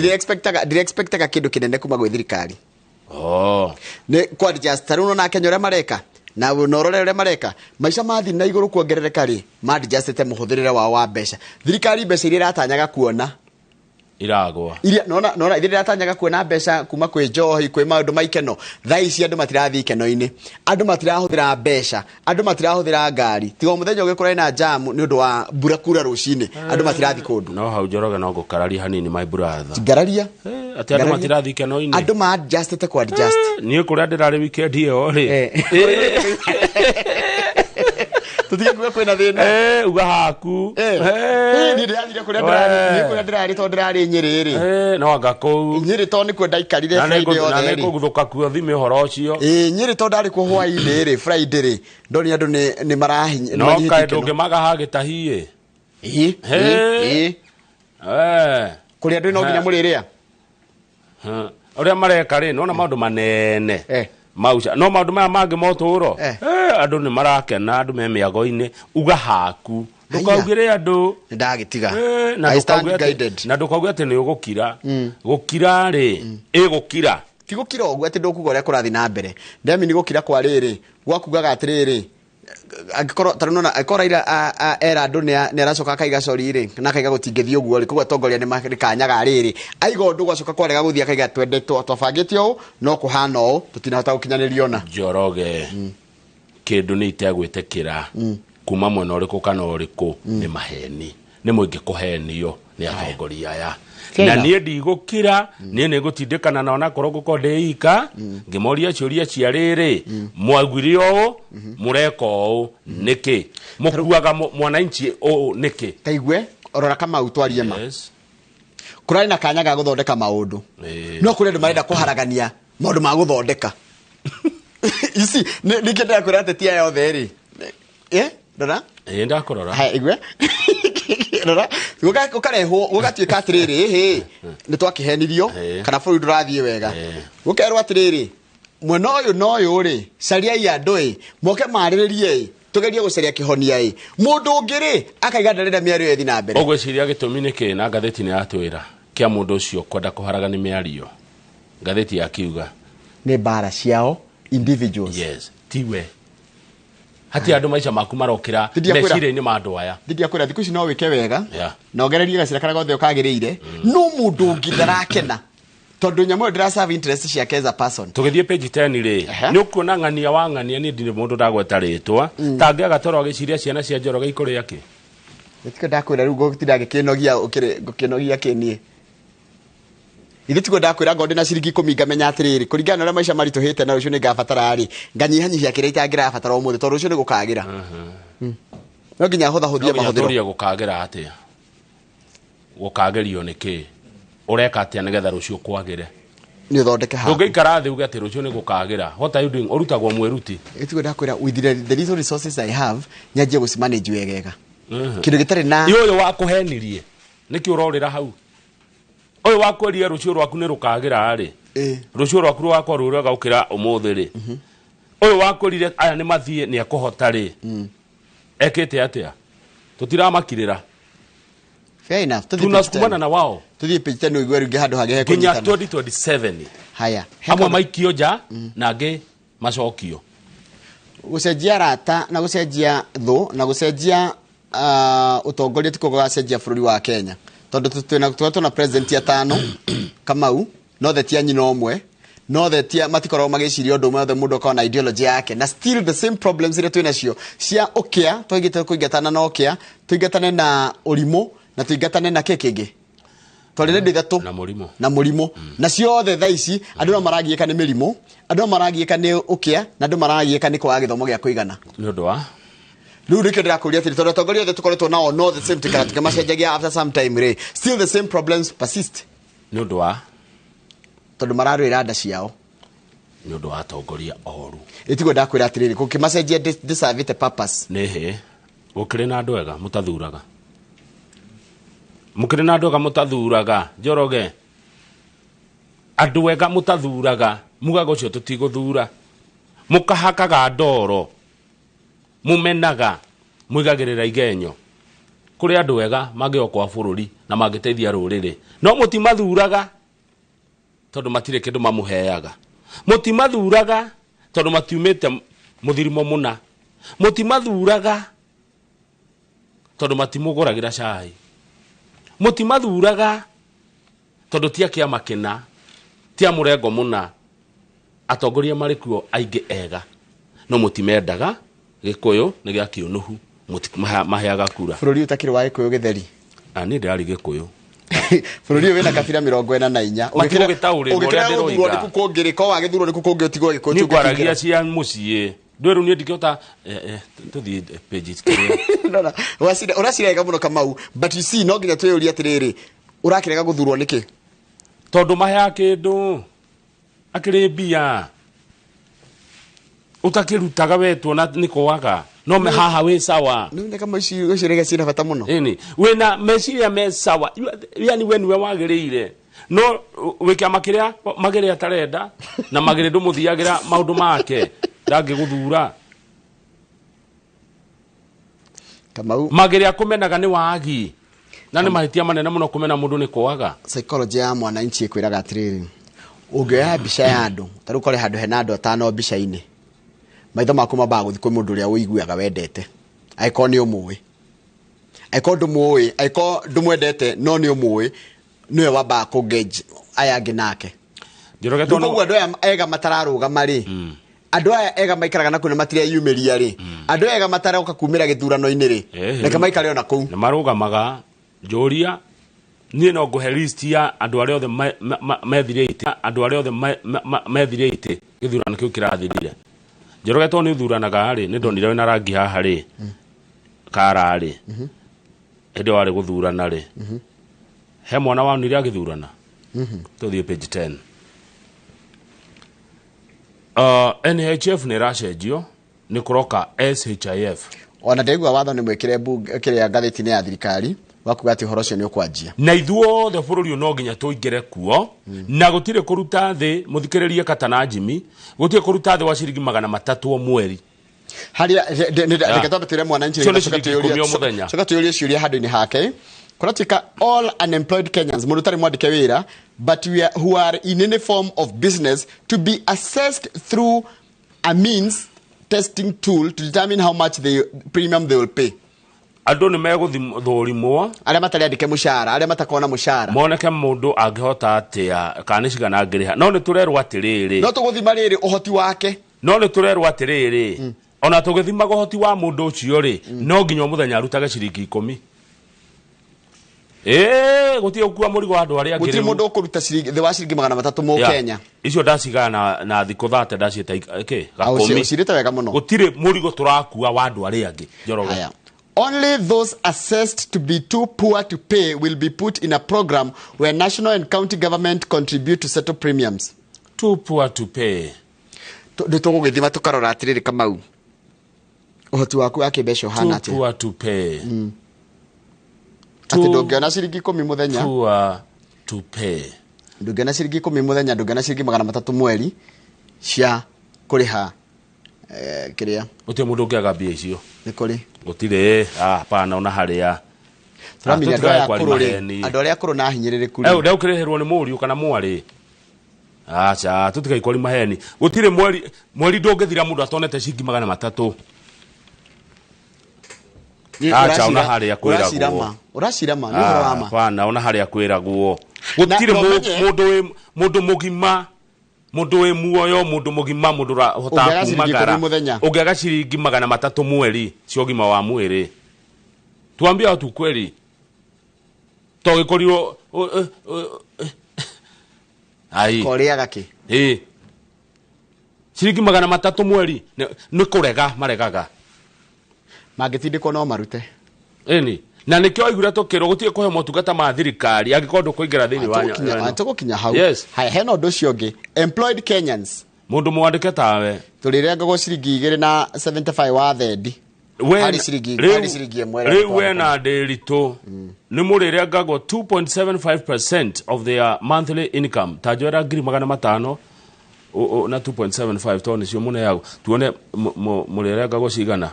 ndire-expectaga kĩndũ kĩnene kuma gwĩ thirikari. Nĩ kwa adjust tarĩu ũrona Kenya ũrĩa mareka na ũrore ũrĩa mareka maica mathiĩ na igũrũ kuongerereka rĩ, ma-adjustĩte mũhũthĩrĩre wao wa mbeca. Thirikari mbeca iria ĩratanyaga kuona Iragwa. Iria nona nona ithe ndiratanyaga kuona mbeca kuma kwĩ njohi kwĩ maũndũ ma ikeno. Thaa ici andũ matirathiĩ ikeno-inĩ, andũ matirahũthĩra mbeca, andũ matirahũthĩra ngari, tiga o mũthenya ũgĩkorwo na jamu nĩ ũndũ wa mbura kura rũcinĩ, andũ matirathiĩ kũndũ. No hau Njoroge no ngũkararia hanini my brother. Ngararia. Atĩ andũ matirathiĩ ikeno-inĩ. Andũ ma adjustĩte ku adjust. Niĩ kũrĩa ndĩrarĩ weekend ĩyo rĩ. Tutige kuga kwĩna thĩna. Uga haku. Niĩ ndĩrathire kũrĩa ndĩrarĩ, niĩ kũrĩa ndĩrarĩ tondũ ndĩrarĩ Nyĩrĩ rĩ. No anga kũu. Nyĩrĩ tondũ nĩkuo ndaikarire Friday yothe Na rĩ. nĩngũguthũka kuo thime ũhoro ũcio. Nyĩrĩ tondũ ndarĩ kuo hwaĩ-inĩ rĩ, Friday rĩ, ndonire andũ nĩ marahinya. No kaĩ ndũngĩmaga hagĩtahiĩ. Ĩĩ. Kũrĩa andũ no nginya mũrĩrĩa. Ũrĩa mareka rĩ, nona maũndũ manene. Mauca no maũndũ maya mangĩ motũro. Andũ nĩ marakena, andũ me mĩago-inĩ, uga haku. Ndũkaugĩre andũ. Ndagĩtiga. Na ndũkauge atĩ nĩ ũgũkira. Gũkira rĩ, ĩgũkira. Ti gũkira ũguo atĩ ndũkuga ũrĩa kũrathiĩ na mbere. Ndemi nĩ gũkira kwa rĩrĩ, gwakugaga atĩrĩrĩ, angĩkorwo ta rĩu nĩwona, angĩkorwo Raila era andũ nĩ aracoka akaiga sorry rĩ, na akaiga gũtingĩthiĩ ũguo rĩ, koguo atongoria nĩ marĩkanyaga rĩrĩ. Aiga ũndũ gwacoka kwarega gũthiĩ akaiga twende twabangĩte ũũ, no kũhana ũũ, tũtinahota gũkinyanĩria ona. Njoroge, kĩndũ nĩ itegwĩtĩkĩra kuma mwena ũrĩkũ kana ũrĩkũ nĩ maheni. Nĩ mũingĩ kũhenio nĩ atongoria aya. Na niĩ ndigũkira, niĩ nĩ ngũtindĩkana na onakorwo ngũkorwo ndĩ ika, ngĩmoria ciũria cia rĩrĩ, mwaugire ũũ, mũreka ũũ, nĩkĩ? Mũkuaga mwananchi ũũ nĩkĩ? Ta igue, rora Kamau twarie ma. Kũrarĩ na kanya ga gũthondeka maũndũ. No kũrĩ andũ marenda kũharagania maũndũ ma gũthondeka. You see, nĩkĩo ndĩrakwĩra ateti aya othe rĩ. Rora? Ndakũrora. Haya, igue. Rora, gũkarehwo, gũgatuĩka atĩrĩrĩ, hĩ, nĩ twakĩhenirio, kana bũrũri ndũrathiĩ wega. Gũkerwo atĩrĩrĩ, mwena ũyũ na ũyũ rĩ, cariai andũ ĩ, moke marĩrĩrie ĩ, tũgerie gũcaria kĩhonia ĩ. Mũndũ ũngĩ rĩ, akaiga ndarenda mĩario ĩthiĩ na mbere. Ũgwĩciria gĩtũmi nĩ kĩ na ngathĩti nĩ yatwĩra kĩa mũndũ ũcio kwenda kũharagania mĩario. Ngathĩti yakiuga. Nĩ mbara ciao individuals. Yes, tiwe. Hati andũ maica maku marokĩra meciria-inĩ ma andũ aya. Ndingĩakwĩra thikũ ici no wĩke wega na ũgererie gacĩra karĩa gothe ũkagĩrĩire, no mũndũ ũngĩ ndarakena tondũ nyamũ ĩyo ndĩra serve interest ciake as a person. Tũgĩthiĩ page 10 rĩ, nĩ ũkuona ng'ania wa ng'ania, niĩ ndirĩ mũndũ ndagweta rĩtwa, tangĩaga toro agĩciria ciana cia Njoroge ikũrĩa kĩ. Gĩtikũ ndakwĩra rĩu ngũtinda ngĩkĩnogia ũkĩrĩ ngũkĩnogia kĩ niĩ. Ithe tiguo ndakwĩra ngorwo ndĩna ciringi 10 ngamenya atĩrĩrĩ, kũringana na ũrĩa maica maritũhĩte na rũciũ nĩngabatara rĩ, nganyihanyihia kĩrĩa itangĩrabatara ũmũthĩ tondũ rũciũ nĩgũkagĩra. No nginya hũthahũthie mahũthĩro. Tũrie gũkagĩra atĩa? Gũkagĩrio nĩ kĩ? Ũreka atĩa nĩgetha rũciũ kwagĩre? Nĩ ũthondeke haku. Ndũngĩikara thĩ uge atĩ rũciũ nĩgũkagĩra. What are you doing? Ũrutagwo mwĩruti. Tiguo ndakwĩra with the little resources I have, nyanjie gũcimanage wegega. Kĩndũ gĩtarĩ na Ũyũ wakũhenirie nĩkĩ ũrorĩra hau? Ũyũ wakwĩrire rũciũ rwaku nĩ rũkagĩra rĩ, rũciũ rwaku rũgakorwo rwĩ rwega gũkĩra ũmũthĩ rĩ. Ũyũ wakwĩrire aya nĩ mathiĩ nĩ ekũhota rĩ, ekĩte atĩa? Tũtiramakirĩra. Fair enough. Tunasukumana na wao. Tuthiĩ page 10 ũigue rĩngĩ handũ hangĩ nginya hekũnyitana. 2027. Haya. Amwe maikio nja na angĩ macokio. Gũcenjia arata na gũcenjia thũ na gũcenjia ũtongoria tikuo gũgacenjia bũrũri wa Kenya. Tondũ twĩna na president atano Kamau, no the tia nyina ũmwe, no the tia matikoragwo magĩciria ũndũ ũmwe, othe mũndũ akoragwo na ideology yake, na still the same problems iria twĩnacio cia ũkĩa, twaigĩte kũingatana na ũkĩa, tũingatane na ũrimũ na tũingatane na kĩ kĩngĩ. Twarĩ na indo ithatũ na mũrimũ. Na mũrimũ. Na ciothe thaa ici andũ no maragiĩka nĩ mĩrimũ, andũ no maragiĩka nĩ ũkĩa, na andũ maragiĩka nĩ kwaga gĩthomo gĩa kũigana. Nĩ ũndũ wa Rĩu nĩkĩo ndĩrakũria atĩrĩ, tondũ atongoria othe tũkoretwo nao no the same, tũikara tũkĩmacenjagia after some time rĩ, still the same problems persist. Nĩ ũndũ wa tondũ mararũĩra nda ciao. Nĩ ũndũ wa atongoria oru. Ĩtiguo ndakwĩra atĩrĩrĩ, gũkĩmacenjia deserve purpose. Nĩ hĩ, gũkĩrĩ na andũ ega mũtathuraga. Mũkĩrĩ na andũ ega mũtathuraga, Njoroge. Andũ ega mũtathuraga, mugaga ũcio tũtigũthura. Mũkahakaga ndoro. Mũmenaga, mũigagĩrĩra igenyo. Kũrĩ andũ ega mangĩokoa bũrũri na mangĩteithia rũrĩrĩ. No mũtimathuraga tondũ matirĩ kĩndũ mamũheaga. Mũtimathuraga tondũ matiumĩte mũthirimo mũna. Mũtimathuraga tondũ matimũgũragĩra cai. Mũtimathuraga Tondũ ti a kĩama kĩna, ti a mũrengo mũna, atongoria marĩ kuo aingĩ ega, no mũtimendaga. Gĩkũyũ nĩ gĩa kĩũnũhu, maheaga kura. Bũrũri ũtakĩrĩ wa Gĩkũyũ gĩtheri. Niĩ ndĩrarĩ Gĩkũyũ. Bũrũri ũyũ wĩna kabira 44. Matigũgĩtaũrĩrwo ũrĩa Ũngĩkĩra gũthurwo ndĩroiga. nĩkũ kũngĩ rĩ, ko wagĩthurwo nĩkũ kũngĩ ũtigwo Gĩkũyũ Niĩ ngwaragia tũngĩkĩingĩra. cia mũciĩ. Ndwĩrũ niĩ ndingĩhota tũthiĩ pages kĩrĩa. No, no, ũracira wega mũno Kamau, but you see, no nginya twĩyũrie atĩrĩrĩ, ũrakĩrega gũthurwo nĩkĩ? Tondũ maheaga kĩndũ akĩrĩ mbia ũtakĩrutaga wetwo na nĩ kwaga no me haha wĩ sawa. Nĩ Kamau, ici ũcio ciĩna bata mũno. Ĩni wĩna meciria me sawa, yani we nĩwe wagĩrĩire, no wĩ kĩama kĩrĩa Magĩrĩ atarenda na Magĩrĩ ndũmũthiagĩra maũndũ make, ndangĩgũthura. Kamau, Magĩrĩ akũmenaga nĩ wagi, na nĩ mahĩtia manene mũno kũmena mũndũ nĩ kwaga. Psychology ya mwananchi ĩkwĩraga atĩrĩrĩ, ũngĩoya mbica ya andũ ta rĩu kore handũ hena andũ atano mbica-inĩ, maitho maku mambaga gũthiĩ kwĩ mũndũ ũrĩa ũiguaga wendete, angĩkorwo nĩ ũmũĩ, angĩkorwo ndũmũĩ, angĩkorwo ndũmwendete no nĩ ũmũĩ, nĩwe wambaga kũ-gauge aya angĩ nake. Njoroge, Rĩu tondũ koguo andũ aya ega matararũgama rĩ, andũ aya ega maikaraga na kũu na matireyumĩria rĩ, andũ aya ega mataroka kumĩra gĩthurano-inĩ rĩ, reke maikare ona kũu. Nĩ marũgamaga. Njũria niĩ no ngũhe list ya andũ arĩa othe methire itĩ, andũ arĩa othe methire itĩ gĩthurano kĩu kĩrathirire. Njoroge, tondũ nĩ ũthuranaga rĩ, nĩ ndonire wĩna rangi haha rĩ, kara rĩ, hĩndĩ ĩyo warĩ gũthurana rĩ, he mwana wonire agĩthurana? Tũthiĩ page 10. NHIF nĩ ĩracenjio, nĩ kũroka SHIF. Ona ndaigua watho nĩ mwĩkĩre mbunge kĩrĩa ngathĩti-inĩ ya thirikari wa kuga atĩ ũhoro ũcio nĩ ũkwanjia. Na ithuothe bũrũri ũyũ no nginya tũingĩre kuo, na gũtirĩ kũruta thĩ. Mũthikĩrĩrie kata na Jimmy, gũtirĩ kũruta thĩ wa ciringi 300 o mweri. Harĩa reke twambe twĩre mwananchi. Icio nĩ ciringi 10 o mũthenya. Coka tuyũrie ciũria handũ-inĩ hake. Kũratuĩka all unemployed Kenyans, mũndũ ũtarĩ mwandĩke wĩra, but we are, who are in any form of business, to be assessed through a means testing tool to determine how much the premium they will pay. Andũ nĩ megũthũrimwo. Arĩa matarĩ andĩke mũcara, arĩa matakona mũcara. Moneke mũndũ angĩhota atĩa, kana nĩ cigana angĩrĩha. No nĩ tũrerwo atĩrĩrĩ, no tũgũthima rĩrĩ ũhoti wake. No nĩ tũrerwo atĩrĩrĩ, ona tũgĩthimaga ũhoti wa mũndũ ũcio rĩ, no nginya o mũthenya arutage ciringi 10. Ĩĩ, gũtirĩ gũkua mũrigo wa andũ arĩa angĩ. Gũtirĩ Rĩu. Mũndũ ũkũruta ciringi thĩ wa ciringi 300 mũkenya. Icio ndacigana na thikũ 30, ndaciĩta kĩ gakũmi. Ũcirĩte wega mũno. Gũtirĩ mũrigo tũrakua wa andũ arĩa angĩ, Njoroge. Haya. Only those assessed to be too poor to pay will be put in a program where national and county government contribute to settle premiums. Too poor to pay. Nĩ tũgũgĩthima tũkarora atĩrĩrĩ, Kamau, ũhoti waku wa kĩmbeca ũhana Too atĩa? poor to pay. Atĩ ndũngĩona ciringi 10 mũthenya. Poor to pay. Ndũngĩona ciringi 10 mũthenya, ndũngĩona ciringi 300 mweri cia kũrĩha kĩrĩa. Gũtirĩ mũndũ ũngĩaga mbia icio. Nĩ kũrĩ. Gũtirĩ. Ah, hapana, ona harĩa. Tũramenya andũ Tũtigae aya kwaria akũrũ rĩ, maheni. andũ arĩa akũrũ na ahinyĩrĩrĩku Eh, rĩ. ũrĩa ũkĩrĩhĩrwo nĩ mũriũ kana mwarĩ, aca, tũtigai kwari maheni. Gũtirĩ mweri, mweri ndũngĩthira mũndũ atonete ciringi 300. Nĩ Aca, ona harĩa kwĩragwo. Ũracira ma, ũracira ma, nĩ ũhoro wa ma. Hapana, ona harĩa kwĩragwo gũtirĩ Na ũmenye- mũndũ wĩ mũndũ mũgima, mũndũ wĩ muoyo, mũndũ mũgima, mũndũ ũrahotaga Ũngĩaga ciringi kumagara 10 mũthenya. Ũngĩaga ciringi 300 mweri cia ũgima wa mwĩrĩ, tuambia watu kweli, to gĩkorirwo ai. Korĩaga kĩ? Ĩ, ciringi 300 mweri nĩ kũrega maregaga. Mangĩtindĩkwo no marute. Ĩni, na nĩkĩo waiguire tũkĩrwo gũtirĩ kũhe motungata ma thirikari angĩkorwo ndũkũingĩra thĩinĩ wa Tũgũkinya hau. Yes. Haya, hena ũndũ ũcio ũngĩ, employed Kenyans, Mũndũ mwandĩke tawe. Tũrĩrengagwo ciringi 2 na 75 wa thendi harĩ ciringi harĩ ciringi 1 ĩrĩa Rĩu we na ndĩritũ nĩ mũrĩrengagwo 2.75% of their monthly income. Ta njoera 500,000 na 2.75, tondũ nĩcio mũneagwo, tuone mũrĩrengagwo cigana.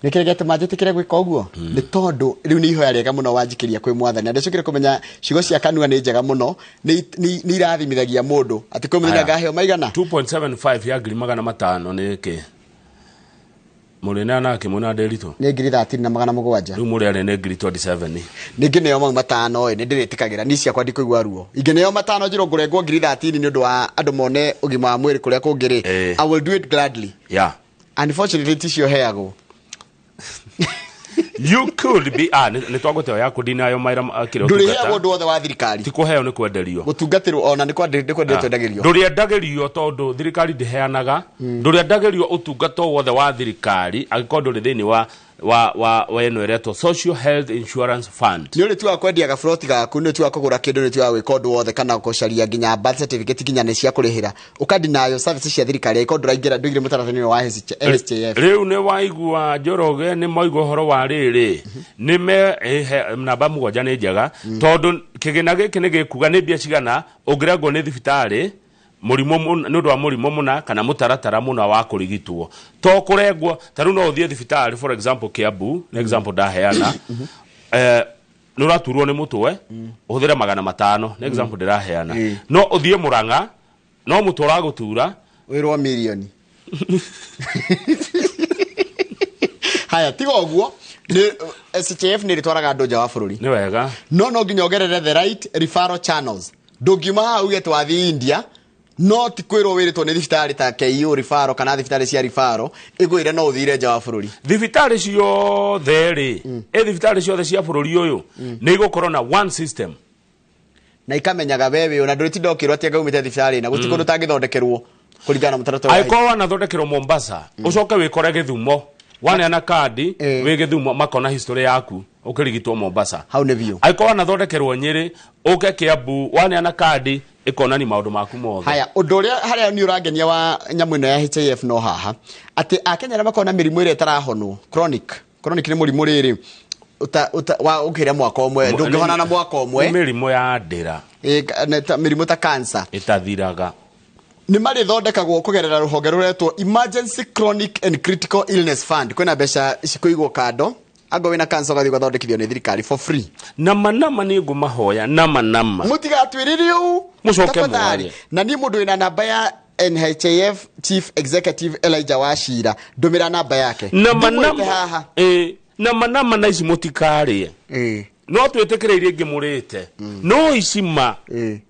Nĩkĩrĩ gĩatũma njĩtĩkĩre gwĩka ũguo? Nĩ tondũ rĩu nĩ ihoya rĩega mũno wanjikĩria kwĩ mwathani, na ndĩcokire kũmenya ciugo cia kanua nĩ njega mũno, nĩ irathimithagia mũndũ atĩ kwĩ mũthenya Aya. ngaheo maigana. 2.75 ya 500,000 nĩ kĩ? Mũrĩ nake mwĩna Nderitu? Nĩ 13,700. Rĩu mũrĩ arĩ nĩ 27,000. Ningĩ mau matano ĩ nĩ ndĩrĩtĩkagĩra ni ciakwa ndikũigua ruo. Ingĩneo matano njĩrwo ngũrengwo 13,000 nĩ ũndũ wa andũ mone ũgima wa mwĩrĩ kũrĩa kũngĩ rĩ, I will do it gladly. Unfortunately ticio heagwo. You could be nĩ twagũteo yaku ndinayo maira kĩrĩa. Ndũrĩheagwo ũndũ wothe wa thirikari. Ti kũheo, nĩ kwenderio. Gũtungatĩrwo ona nĩ kwenderio twendagĩrio. Ndũrĩendagĩrio tondũ thirikari ndĩheanaga. Ndũrĩendagĩrio ũtungata o wothe wa thirikari angĩkorwo ndũrĩ thĩinĩ wa ĩno ĩretwo Social Health Insurance Fund. Nĩ ũrĩtuaga kwendia gaburoti gaku, nĩ ũtuaga kũgũra kĩndũ, nĩ ũtuaga gwĩka ũndũ wothe kana gũcaria nginya birth certificate nginya nĩ cia kũrĩhĩra ũkandinayo services cia thirikari angĩkorwo ndũraingĩra ndũigire mũtaratara-inĩ wa SHIF. Rĩu nĩ waigua Njoroge, nĩ maigua ũhoro wa rĩrĩ nĩ me namba 7 nĩ njega tondũ kĩgĩna gĩkĩ nĩ gĩkuga nĩ mbia cigana ũngĩrengwo nĩ thibitarĩ mũrimũ nĩ ũndũ wa mũrimũ mũna kana mũtaratara mũna wa kũrigitwo. To kũrengwo ta rĩu no ũthiĩ thibitarĩ, for example Kiambu, nĩ example ndaheana, nĩ ũraturwo nĩ mũtwe ũhũthĩre 500, nĩ example ndĩraheana. No ũthiĩ Mũrang'a no mũtwe ũragũtura wĩrwo mirioni. Haya, tiga ũguo nĩ SHIF nĩ ĩrĩtwaraga andũ nja wa bũrũri. Nĩ wega. No nginya ũgerere the right referral channels. Ndũngiuma haha uge twathiĩ India, no ti kwĩrwo wĩrĩtwo nĩ thibitarĩ ta KU referral kana thibitarĩ cia referral ĩgwĩre no ũthire nja wa bũrũri. Thibitarĩ ciothe rĩ, thibitarĩ ciothe cia bũrũri ũyũ nĩ igũkorwo na one system na ikamenyaga we wĩ na ndũrĩtinda ũkĩrwo atĩ anga umĩte thibitarĩ na gũtirĩ kũndũ ũtangĩthondekerwo kũringana na mũtaratara wa Angĩkorwo wanathondekerwo Mombasa, ũcoke wĩkore Gĩthumo, waneana kandi wĩ Gĩthumo makona history yaku ũkĩrigitwo Mombasa. Hau nĩ biũ. Angĩkorwo wanathondekerwo Nyĩrĩ, ũke Kiambu, waneana kandi ĩkonani maũndũ maku mothe. Haya, ũndũ ũrĩa harĩa nĩ ũrangenia wa nyamũ ĩno ya HIF no haha atĩ akenya arĩa makoragwo na mĩrimũ ĩrĩa ĩtarahonwo chronic nĩ mũrimũ rĩrĩ wa ũkĩrĩa mwaka ũmwe ndũngĩhona na mwaka ũmwe. Nĩ mĩrimũ ya ndĩra. Mĩrimũ ta cancer ĩtathiraga. Nĩ marĩthondekagwo kũgerera rũhonge rũretwo Emergency Chronic and Critical Illness Fund. Kwĩna mbeca cikũigwo kando ango wĩna cancer ũgathiĩ ũgathondekithio nĩ thirikari for free. Nama nama nĩ ngũmahoya nama nama. Mũtigatwĩrĩre ũũ. Mũcoke mwarie. Na niĩ mũndũ wĩna namba ya NHIF Chief Executive Elijah Wachira ndũmĩra namba yake. Nama nama. Nama nama na ici mũtikarĩe. No twĩtĩkĩre iria ingĩ mũrĩte. No ici ma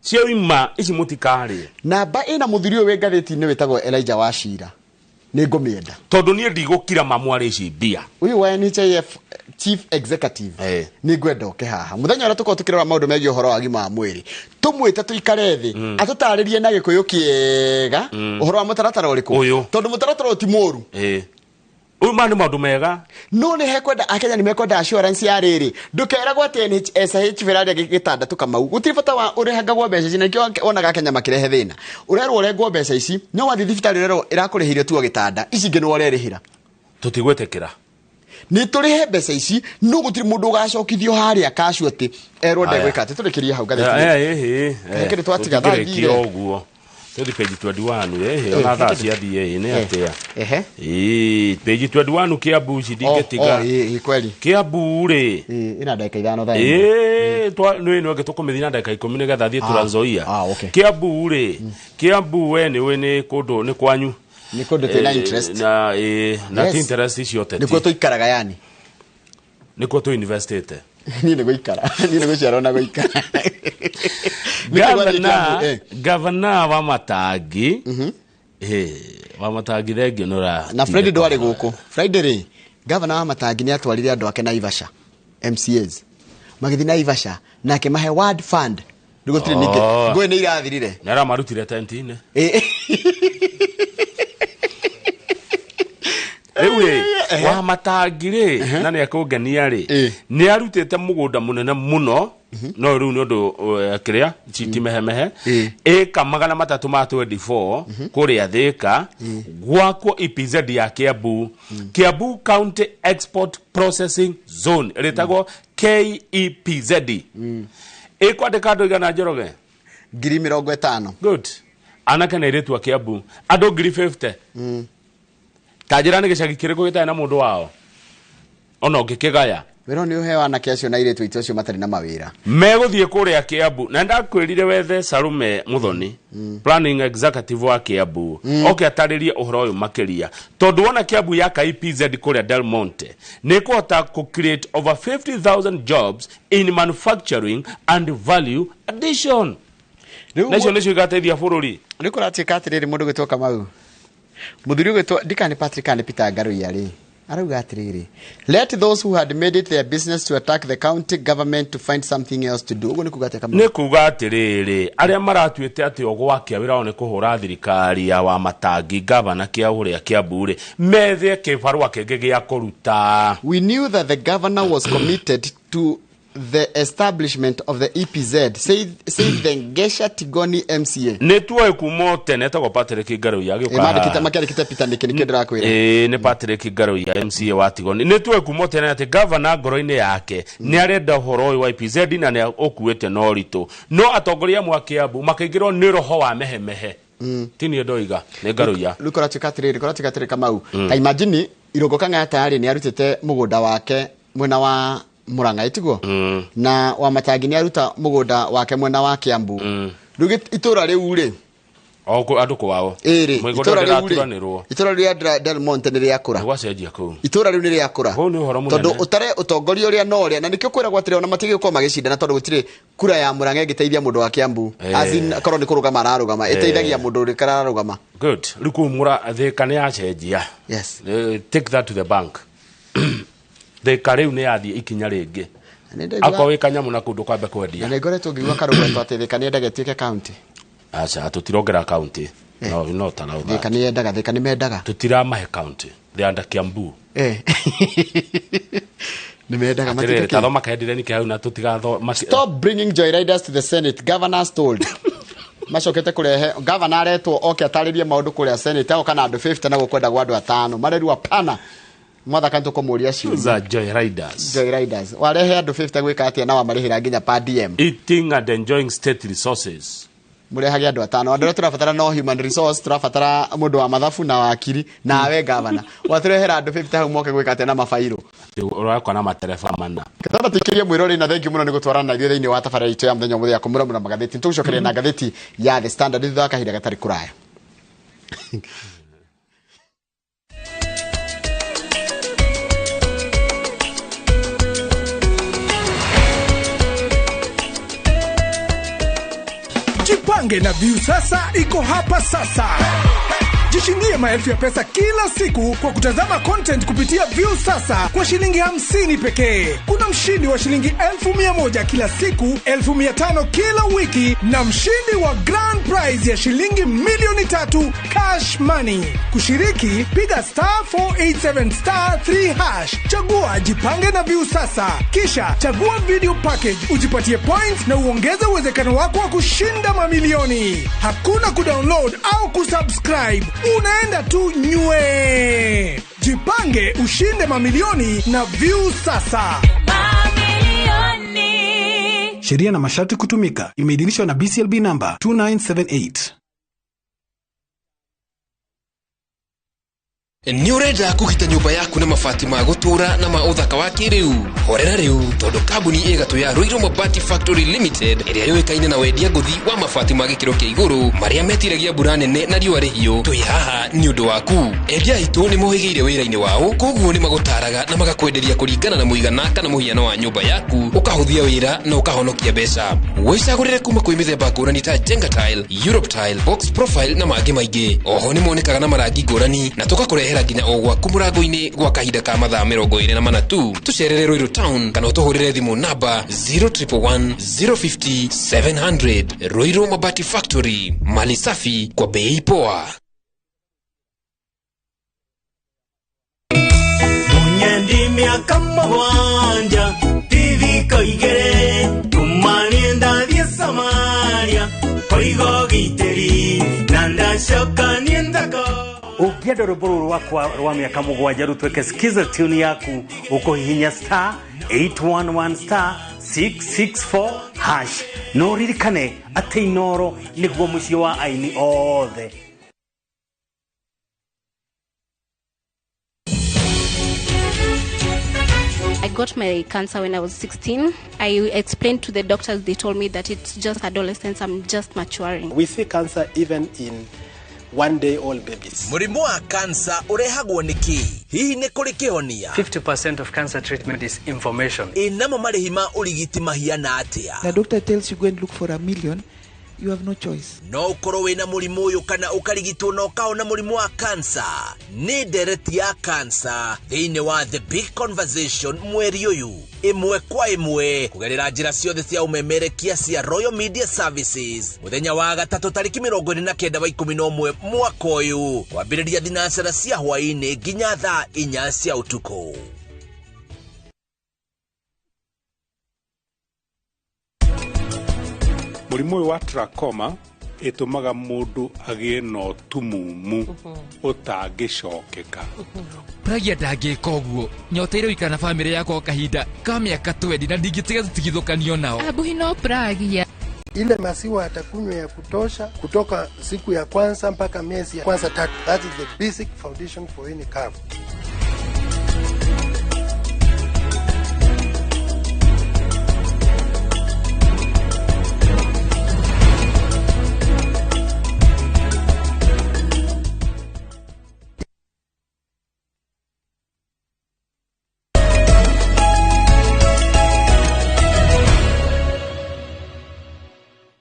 cio ima ici mũtikarĩe. Namba ĩna mũthuri ũyũ wĩ ngathĩti-inĩ wĩtagwo Elijah Wachira nĩ ngũmĩenda tondũ niĩ ndigũkira mamwarĩ ici mbia. Ũyũ wa NHIF Chief Executive nĩ ngwenda ũke haha mũthenya ũrĩa tũkorwo tũkĩrora maũndũ megiĩ ũhoro wa ũgima wa mwĩrĩ, tũmwĩte tũikare thĩ atũtarĩrie na Gĩkũyũ kĩega ũhoro wa mũtaratara ũrĩkũ, tondũ mũtaratara ũyũ ti mũũru. Ũyũ ma nĩ maũndũ mega. No nĩ hekwenda akenya nĩ mekwenda assurance ya rĩrĩ ndũkeragwo atĩ NHIF ĩrarĩa gĩtandatũ Kamau. Gũtirĩ bata wa ũrehangagwo mbeca ici, na nĩkĩo wonaga akenya makĩrehe thĩna. Ũrerwo ũrengwo mbeca ici no wathiĩ thibitarĩ ũrerwo ĩrakũrĩhĩire tu o gĩtanda, ici ingĩ nĩwe ũrerĩhĩra. Tũtigwĩtĩkĩra. Nĩ tũrĩhe mbeca ici no gũtirĩ mũndũ ũgacokithio harĩa kashu atĩ erwo ndegwĩka atĩ. Tũrĩkĩrie hau ngathĩti-inĩ. Kĩndũ twatiga thaa Tũtikĩrĩkia ũguo. Tũthi page 21 ona thaa ciathiĩ nĩ atĩa? Page 21 Kiambu ici ndingĩtiga. Kweli. Kiambu rĩ ĩna ndagĩka 5 thaa ĩmwe. Nĩ ĩno ĩngĩ tũkũmĩthiĩ na ndagĩka 10 nĩgetha thiĩ Trans Nzoia. Kiambu rĩ, Kiambu we nĩ ũĩ nĩ kũndũ nĩ kwanyu. Nĩ kũndũ twĩna interest. Na na ti interest icio teti. Nĩkuo tũikaraga yani. Nĩkuo tũ investĩte. Niĩ nĩ gũikara. Niĩ nĩ gũciarwo na gũikara. Gavana wa Matangi. Wa Matangi thengio nĩ ũra. Na Friday ndwarĩ gũkũ. Friday rĩ, gavana wa Matangi nĩ atwarire andũ ake Naivasha. MCAs. Magĩthiĩ Naivasha na akĩmahe ward fund. Rĩu gũtirĩ ningĩ. Ngũĩ nĩ irathirire. Nĩ aramarutire tent-inĩ. Rĩu rĩ, wa Matangi rĩ, na nĩ akũngenia rĩ, nĩ arutĩte mũgũnda mũnene mũno, no rĩu nĩ ũndũ kĩrĩa ti mehemehe, ĩka 324 kũrĩa Thĩka, gwakwo EPZ ya Kiambu, Kiambu County Export Processing Zone, ĩrĩtagwo KEPZ. Ĩkwandĩka andũ igana Njoroge? 50,000. Good. Anake na airĩtu a Kiambu, andũ 50,000. Ta njĩra nĩ gĩcagi kĩrĩkũ gĩtarĩ na mũndũ wao ona ũngĩkĩgaya? Wĩra nĩ ũheo anake acio na airĩtu aitũ acio matarĩ na mawĩra. Megũthiĩ kũrĩa Kiambu na ndakwĩrire wethe Salume Muthoni, planning executive wa Kiambu, oke atarĩrie ũhoro ũyũ makĩria, tondũ wona Kiambu yaka EPZ kũrĩa Del Monte nĩ kũhota kũ create over 50,000 jobs in manufacturing and value addition, na icio nĩcio igateithia bũrũri. Rĩu kũratuĩka atĩrĩrĩ, mũndũ gwĩtwo Kamau, mũthuri ũgwĩtwo ndikana nĩ Patrick kana nĩ Peter Ngaruiya rĩ, arauga atĩrĩrĩ, "Let those who had made it their business to attack the county government to find something else to do." Ũguo nĩ kuga atĩa, Kamau? Nĩ kuga atĩrĩrĩ, arĩa maratuĩte atĩ o gwakia wĩra wao nĩ kũhũra thirikari ya Wamatangi, gavana kĩa ũrĩa Kiambu rĩ, methe kĩbarũa kĩngĩ gĩa kũruta. "We knew that the governor was committed to the establishment of the EPZ," said the Ngesha Tigoni MCA. Nĩ tuoĩ kuma o tene, etagwo Patrick Ngaruiya agĩũka Mandĩkĩte haha. Makĩandĩkĩte Peter nĩkĩ nĩkĩo ndĩrakwĩra. Ĩĩ, nĩ Patrick Ngaruiya, MCA wa Tigoni. Nĩ tuoĩ kuma o tene atĩ gavana ngoro-inĩ yake nĩ arenda ũhoro ũyũ wa EPZ na nĩ ũkuĩte na ũritũ, no atongoria amwe a Kiambu makĩingĩrwo nĩ roho wa mehemehe. Ti niĩ ndoiga, nĩ Ngaruiya. Rĩu kũratuĩka atĩrĩrĩ, Kamau, ta imagine Irũngũ Kang'ata rĩ, nĩ arutĩte mũgũnda wake mwena wa Murang'a, ĩtiguo? Na Wamatangi nĩ aruta mũgũnda wake mwena wa Kiambu. Rĩu itũra rĩu rĩ, o andũ kwao. Ĩrĩ Mĩgũnda itũra rĩu rĩ, ndĩraturanĩrwo. Itũra rĩu rĩa Del Monte nĩ rĩakũra. Gwacenjia kũu. Itũra rĩu nĩ rĩakũra. Kũu nĩ ũhoro mũnene. Tondũ ũtare ũtongoria ũrĩa na ũrĩa, na nĩkĩo kwĩragwo atĩrĩ, ona matigĩkorwo magĩcindana, tondũ gũtirĩ kura ya Murang'a ĩngĩteithia mũndũ wa Kiambu. As in, korwo nĩ kũrũgama ararũgama, ĩteithagia mũndũ ũrĩa ararũgama. Good. Rĩu kũu mũra Thĩka nĩ yacenjia. Yes. Take that to the bank. Thĩka rĩu nĩ yathiĩ ikinya rĩngĩ. Nĩ ndaigua- Akorwo wĩ kanyamũ na kũndũ kwambe Na kwendia. nĩ ngoretwo ngĩigua karũgweto atĩ Thĩka nĩ yendaga ĩtuĩke county. Aca, tũtirongera county. No, no tarau. Thĩka nĩ yendaga, Thĩka nĩ mendaga. Tũtiramahe county. They are under Kiambu. Nĩ mendaga Atĩrĩrĩ, matuĩke tathoma kaendireni ke hau na tũtigatho. "Stop bringing joyriders to the Senate," governors told. Macokete kurehe governor aretwo oke atarĩrie maũndũ kũrĩa Senate, agoka na andũ 50 na gũkwendagwo andũ atano, marerua pana mwathaka nĩtũkũmũria ciũria. Za joyriders. Joyriders warehe andũ 50 gwĩka atĩa, na wamarĩhĩra nginya per diem? Eating and enjoying state resources. Mũrehage andũ atano, andũ arĩa tũrabatara no human resource, tũrabatara mũndũ wa mathabu na wakiri nawe governor watũrehera andũ 50 hau moke gwĩka atĩa na mabairũ? Ũrakora na matereba mana. Ketamba tuikirie mwirori, na thengiũ mũno nĩ gũtwarana na ithuĩ thĩinĩ wa tabarĩra itũ ya mũthenya ũmũthĩ ya kũmuramura magathĩti. Nĩtũgũcokeria na ngathĩti ya The Standard thutha wa kahinda gatarĩ kũraya. Jipange na View Sasa iko hapa sasa. Jishindie maelfu ya pesa kila siku kwa kutazama content kupitia View Sasa kwa shilingi 50 pekee. Kuna mshindi wa shilingi 100,000 kila siku, 500,000 kila wiki na mshindi wa grand prize ya shilingi 3,000,000 cash money. Kushiriki, piga star 487 star 3 hash. Chagua Jipange na View Sasa, kisha chagua video package ujipatie points na uongeze uwezekano wako wa kushinda mamilioni. Hakuna kudownload au kusubscribe, unaenda tu nywe. Jipange ushinde mamilioni na View Sasa. Sheria na masharti kutumika. Imeidhinishwa na BCLB number 2978. Nĩ ũrenda kũgita nyũmba yaku na mabati ma gũtũũra na ma ũthaka wa kĩrĩu? Horera rĩu, tondũ kambuni ĩgatũ ya Ruiru Mabati Factory Limited, ĩrĩa yũĩkaine na wendia ngũthi wa mabati ma gĩkĩro kĩa igũrũ marĩa metiragia mbura nene na riũa rĩhiũ, twĩ haha nĩ ũndũ waku. Endia aitũ nĩ mohĩgĩire wĩra-inĩ wao, koguo nĩ magũtaraga na magakwenderia kũringana na mũigana kana mũhiano wa nyũmba yaku, ũkahũthia wĩra na ũkahonokia mbeca. Wĩcagũrĩre kuma kwĩ mĩthemba ngũrani ta Jenga Tile, Europe Tile, Box Profile na mangĩ maingĩ. Oho nĩ monekaga na marangi ngũrani na tũgakũrehera nginya o gwaku mũrango-inĩ gwa kahinda ka mathaa 24 tu. Tũcerere Ruiru Town kana ũtũhũrĩre thimũ namba 0111 050 700. Ruiru Mabati Factory, mali safi kwa bei poa. Munyendi mĩaka 7 tithiko igĩrĩ kumanie ndathiĩ Samaria kũiga ũgitĩri na ndacoka niĩ ndako. Ũngĩenda rwĩmbo rũrũ rwakwa rwa mĩaka 7 rũtuĩke skiza tune yaku, ũkũhihinya star 811 star 664 hash, na ũririkane atĩ Inoro nĩguo mũciĩ wa aini othe. got my cancer when I was 16. I explained to the doctors, they told me that it's just adolescence, I'm just maturing. We see cancer even in 1-day-old babies. Mũrimũ wa kansa ũrehagwo nĩ kĩ? Hihi nĩ kũrĩ kĩhonia? 50% of cancer treatment is information. Ĩ namo marĩhi ma ũrigiti mahiana atĩa? The doctor tells you go and look for $1 million, you have no choice. No ũkorwo wĩna mũrimũ ũyũ kana ũkarigitwo na ũkahona mũrimũ wa kansa. Nĩ ndereti ya kansa thĩinĩ wa The Big Conversation mweri ũyũ, ĩmwe kwa ĩmwe, kũgerera njĩra ciothe cia ũmemerekia cia Royal Media Services, mũthenya wa gatatũ tarĩki 29 wa 11 mwaka ũyũ, kwambĩrĩria thinacara cia hwaĩ-inĩ nginya thaa 4 cia ũtukũ. Mũrimũ ũyũ wa trachoma ĩtũmaga mũndũ agĩe na ũtumumu ũtangĩcokeka. Pragia ndangĩka ũguo. Nyoteire gũikara na bamĩrĩ yakwa kahinda ka mĩaka 20 na ndingĩtiga tũtigithũkanio nao. Abuhi no Pragia. Ile maziwa atakunywa ya kutosha kutoka siku ya kwanza mpaka miezi ya kwanza 3. That is the basic foundation for any calf.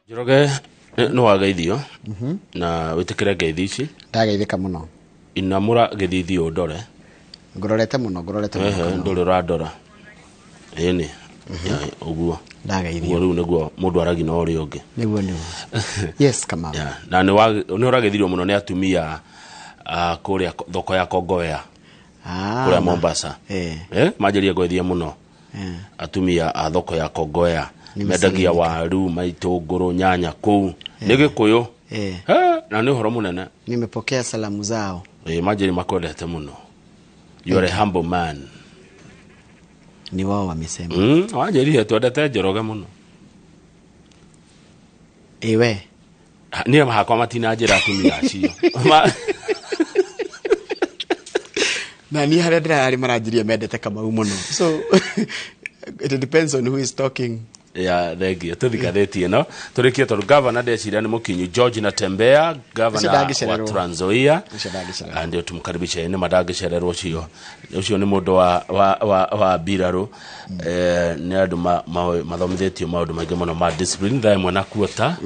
Njoroge, nĩ wageithio na wĩtĩkĩre ngeithi ici. Ndageithĩka mũno. Inamũra gĩthithi ũndore. Ngũrorete mũno, ngũrorete mũno. Ndũrĩ ũrandora. Ĩni ũguo. Ndageithio. Ũguo rĩu nĩguo mũndũ aragia na ũrĩa ũngĩ. Nĩguo nĩguo. Yes, Kamau. Na nĩ ũrageithirio mũno nĩ atumia kũrĩa thoko ya Kongowea. Kũrĩa Mombasa. Manjĩrĩria ngweithia mũno. Atumia a thoko ya Kongowea. Mendagia waru, maitũngũrũ, nyanya kũu. Nĩ Gĩkũyũ. Na nĩ ũhoro mũnene. Nimepokea salamu zao. Manjĩrĩ makwendete mũno. You are a humble man. Ni wao wamesema. Wanjĩrire twendete Njoroge mũno. Ewe. Niĩ hakwa matinanjĩra atumia acio. Na niĩ harĩa ndĩrarĩ maranjirie mendete Kamau mũno. So it depends on who is talking. Ya thengiũ tũthikathĩtie no tũrĩkie tondũ governor ndeciria nĩ mũkinyu George Natembeya, governor wa Trans Nzoia, ndio tumkaribishe. Nĩ mandangĩcererwo ũcio ũcio nĩ mũndũ wa mbirarũ, nĩ andũ mathomithĩtio maũndũ maingĩ mũno ma discipline. Thaa ĩmwe na kuota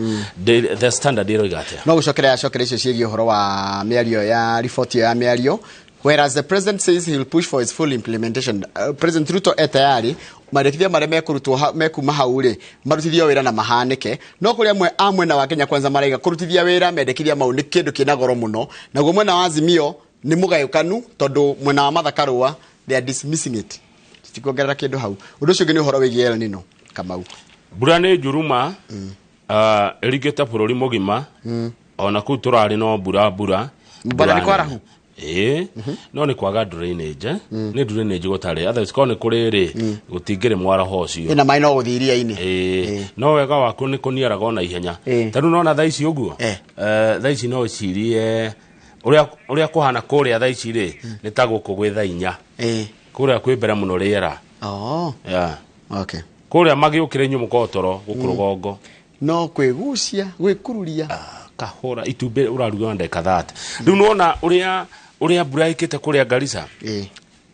The Standard ĩroiga atĩa? No gũcokerea acokere icio ciĩgiĩ ũhoro wa mĩario ya riboti ya mĩario. Whereas the president says he will push for its full implementation. President Ruto e tayari marĩkithia marĩa mekũrutwo mekuma hau rĩ marutithio wĩra na mahanĩke, no kũrĩ amwe a mwena wa Kenya Kwanza maraiga kũrutithia wĩra mendekithia mau nĩ kĩndũ kĩna goro mũno, naguo mwena wa Azimio nĩ mũgayũkanu tondũ mwena wa Martha Karua they are dismissing it. Titikuongerera kĩndũ hau. Ũndũ ũcio ũngĩ nĩ ũhoro wĩgiĩ El Nino, Kamau. Mbura nĩ njuruma ĩringĩte bũrũri mũgima, ona kũu tũrarĩ no mbura mbura. Mbura nĩ kwarahu. No nĩ kwaga drainage, nĩ drainage gũtarĩ, otherwise korwo nĩ kũrĩ rĩ gũtingĩrĩ mwaraho ũcio. Ĩna maĩ no gũthiĩ iria-inĩ. No wega waku nĩ kũniaraga ona ihenya. Ta rĩu nona thaa ici ũguo, thaa ici no ũcirie ũrĩa kũhana kũrĩa thaa ici rĩ nĩ ta gũkũ gwĩ thaa 4. Kũrĩa kwĩ mbere mũno rĩera. Okay. Kũrĩa magĩũkĩra inyuĩ mũkorwo toro gũkũ rũgongo. No kwĩgucia, gwĩkururia. Kahora itumbĩ ũraruga na ndagĩka 30. Rĩu nĩwona ũrĩa mbura ĩkĩte kũrĩa Garissa.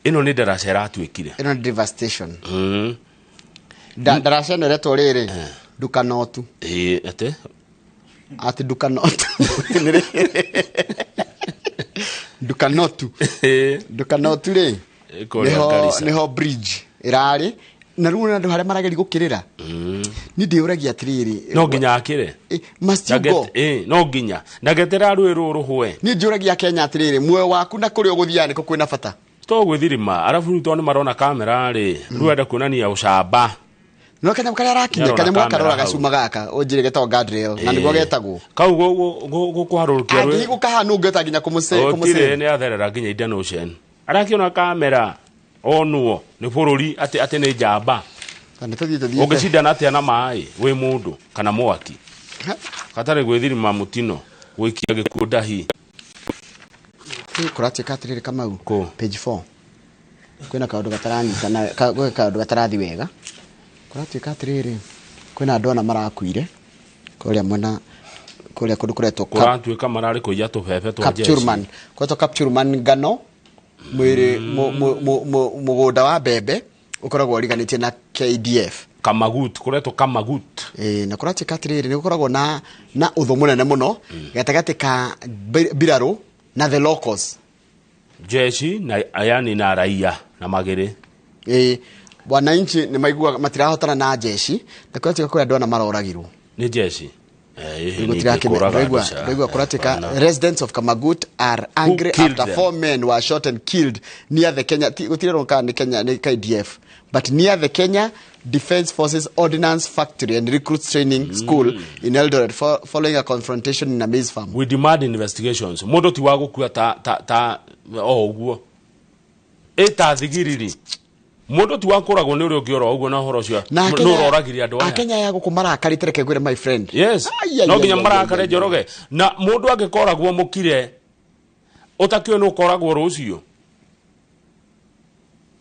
Ĩno nĩ ndaraca ĩratuĩkire. Ĩno nĩ devastation. Ndaraca ĩno ĩretwo rĩrĩ ndukanotu. Atĩ? Atĩ ndukanotu. Ndukanotu. Ndukanotu rĩ nĩho bridge ĩrarĩ na rĩu andũ harĩa marageria gũkĩrĩra. Niĩ ndĩũragia atĩrĩrĩ, no nginya akĩre. Must you go? No nginya na getera rũĩ rũrũ rũhwe. Niĩ njũragia Kenya atĩrĩrĩ, muoyo waku na kũrĩa ũgũthiaga nĩkũ kwĩna bata? To gwĩthirima arabu rĩu tondũ nĩ marona kamera rĩ, rĩu enda kuonania ũcamba. No kanyamũ karĩa arakinya, kanyamũ gaka gacuma gaka ũnjĩre getagwo guardrail na nĩguo getagwo kau gũkũharũrũkia rũĩ. Angĩhihi gũkahana ũngĩhota nginya kũmũsave. Gũtirĩ nĩ atherera nginya Indian Ocean. Arakĩona kamera onwo nĩ bũrũri atĩ nĩ njamba. Ũngĩcindana atĩa na maĩ wĩ mũndũ kana mwaki katarĩ gwĩthirima mũtino gwĩkia gĩkuũ ndahi. Kũratuĩka atĩrĩrĩ Kamau, page 4. Kwĩna kaũndũ gataranyitana, gwĩ kaũndũ gatarathi wega. Kũratuĩka atĩrĩrĩ, kwĩna andũ ana marakuire kũrĩa mwena kũrĩa kũndũ kũretwo Kũratuĩka mararĩ kũiya tũbebe twa jeshi. Kapchurman, kũretwo Kapchurman ngano mwĩrĩ mũgũnda wa mbembe ũkoragwo ũriganĩtie na KDF. Kamagut, kũretwo Kamagut. Ĩĩ, na kũratuĩka atĩrĩrĩ, nĩ gũkoragwo na ũthũ mũnene mũno gatagatĩ ka mbirarũ na the locals. Jeshi na yani na raia na magĩrĩ. Ĩĩ, wananchi nĩ maiguaga matirahotana na jeshi, na kũratuĩka kwĩ andũ ana maroragirwo. Nĩ jeshi. Ndaigua kũratuĩka residents of Kamagut are angry killed after them? 4 men were shot and killed near the Kenya, gũtirerwo kana nĩ Kenya nĩ KDF, but near the Kenya Defence Forces Ordnance Factory and Recruits Training School in Eldoret following a confrontation in a maize farm. We demand investigations. Mũndũ ti wa gũkua ta o ũguo. Ĩ ta thigiriri. Mũndũ ti wa kũragwo nĩ ũrĩa ũngĩ oro ũguo na ũhoro ũcio. Na Nũ ũroragire andũ aya? Akenya ya gũkũ marakarĩte, reke ngwĩre my friend. Yes. Ai, ai, No nginya ai, ai, marakare ai, ai. Njoroge. Na mũndũ angĩkoragwo mũkire ũtakĩũĩ nĩ ũkoragwo rũciũ.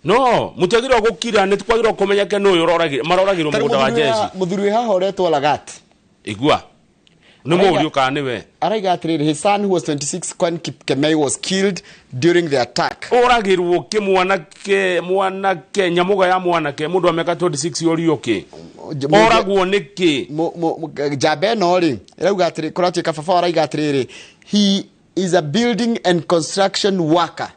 No, mũtiagĩrĩirwo gũkira, nĩ kwagĩrĩirwo kũmenyeke nũ ũyũ ũroragire, maroragirwo Tarĩ mũgũnda wa jeshi. mũthuri wĩ haha ũretwo Lagat. Igua. Nĩ mũriũ kana nĩwe? Araiga atĩrĩrĩ, his son who was 26 Kwan Kipkemei was killed during the attack. Ũragirwo kĩ mwanake, mwanake, nyamũga ya mwanake, mũndũ wa mĩaka 26 ũrio kĩ? Oragwo nĩkĩ? Njamba ĩno rĩ, ĩrauga atĩrĩ, kũratuĩka baba araiga atĩrĩrĩ, he is a building and construction worker.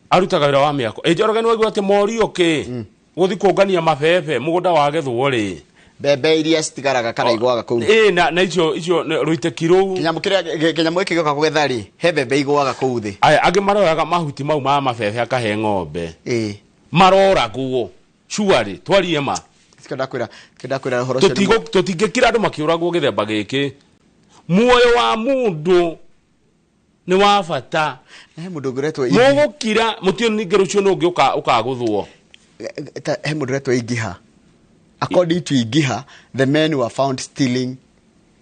Arutaga wĩra wa mĩako. Ĩ Njoroge nĩ waigua atĩ morio kĩ? Gũthiĩ kũngania mabebe mũgũnda wagethwo rĩ. Mbembe iria citigaraga kana igwaga kũu. Ĩ, na icio rũitĩki rũu. Kĩnyamũ kĩrĩa, kĩnyamũ gĩkĩ gĩoka kũgetha rĩ, he mbembe igwaga kũu thĩ. Aya, angĩ maroyaga mahuti mau ma mabebe akahe ng'ombe. Ĩ. Maroragwo. Surely, twarie ma. Ndakwĩra ũhoro ũcio nĩ Tũtingĩkira andũ makĩũragwo gĩthemba gĩkĩ. Muoyo wa mũndũ nĩ wa bata. He mũndũ ũngĩretwo Mũgũkira, mũtiũ ningĩ rũciũ nĩ ũngĩ ũkagũthwo. He mũndũ ũretwo Ingiha. According to Ingiha, the men were found stealing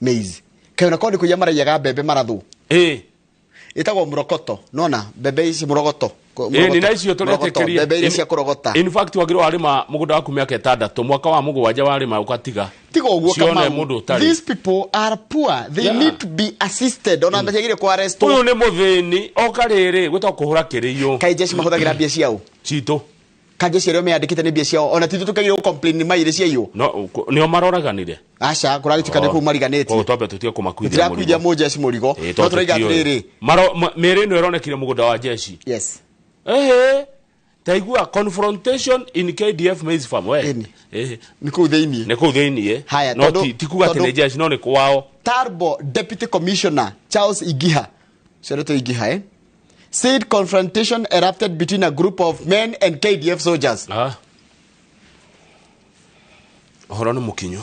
maize. Kaĩ ona korwo nĩ kũiya maraiyaga mbembe marathũ. Ĩ. Ĩtagwo mũrokoto. Nona mbembe ici mũrogoto. Ĩ, nĩ na icio tũretĩkĩria. Mbembe iria cia kũrogota. In fact, wagĩrĩirwo warĩma mũgũnda waku mĩaka 6, mwaka wa 7 warĩma ũgatiga. Tiga ũguo Cione Kamau. mũndũ ũtarĩ. These people are poor. They need to be assisted. Ona matiagĩrĩire kũ arrest. Ũyũ nĩ mũthĩni, oka rĩrĩ, gwĩtagwo kũhũra kĩrĩiyo. Kaĩ jeshi mahũthagĩra mbia ciao? Citũ. Kaĩ jeshi arĩa meyandĩkĩte nĩ mbia ciao? Ona ti ithuĩ tũkagĩrĩirwo complain nĩ mairĩ ciaiywo. No, nĩo maroraganire. Aca, kũragĩtuĩka nĩ kũu mariganĩtie. Koguo twambe tũtige kũmakuithia Tũtirakuithia mũrigo. mũjeshi mũrigo. Ĩ, No tondũ tũraiga tũtiũĩ. atĩrĩrĩ. Mĩĩrĩ ĩno ĩronekire mũgũnda wa jeshi. Yes. Ehe. Taigua confrontation in KDF maize farm we. Ehe. Nĩ kũu thĩiniĩ. Nĩ kũu thĩiniĩ. Haya, No tondũ ti kuga atĩ nĩ jeshi no nĩ kwao. Tarbo Deputy Commissioner Charles Igiha, Senator Igiha, said confrontation erupted between a group of men and KDF soldiers. Ũhoro nĩ mũkinyu.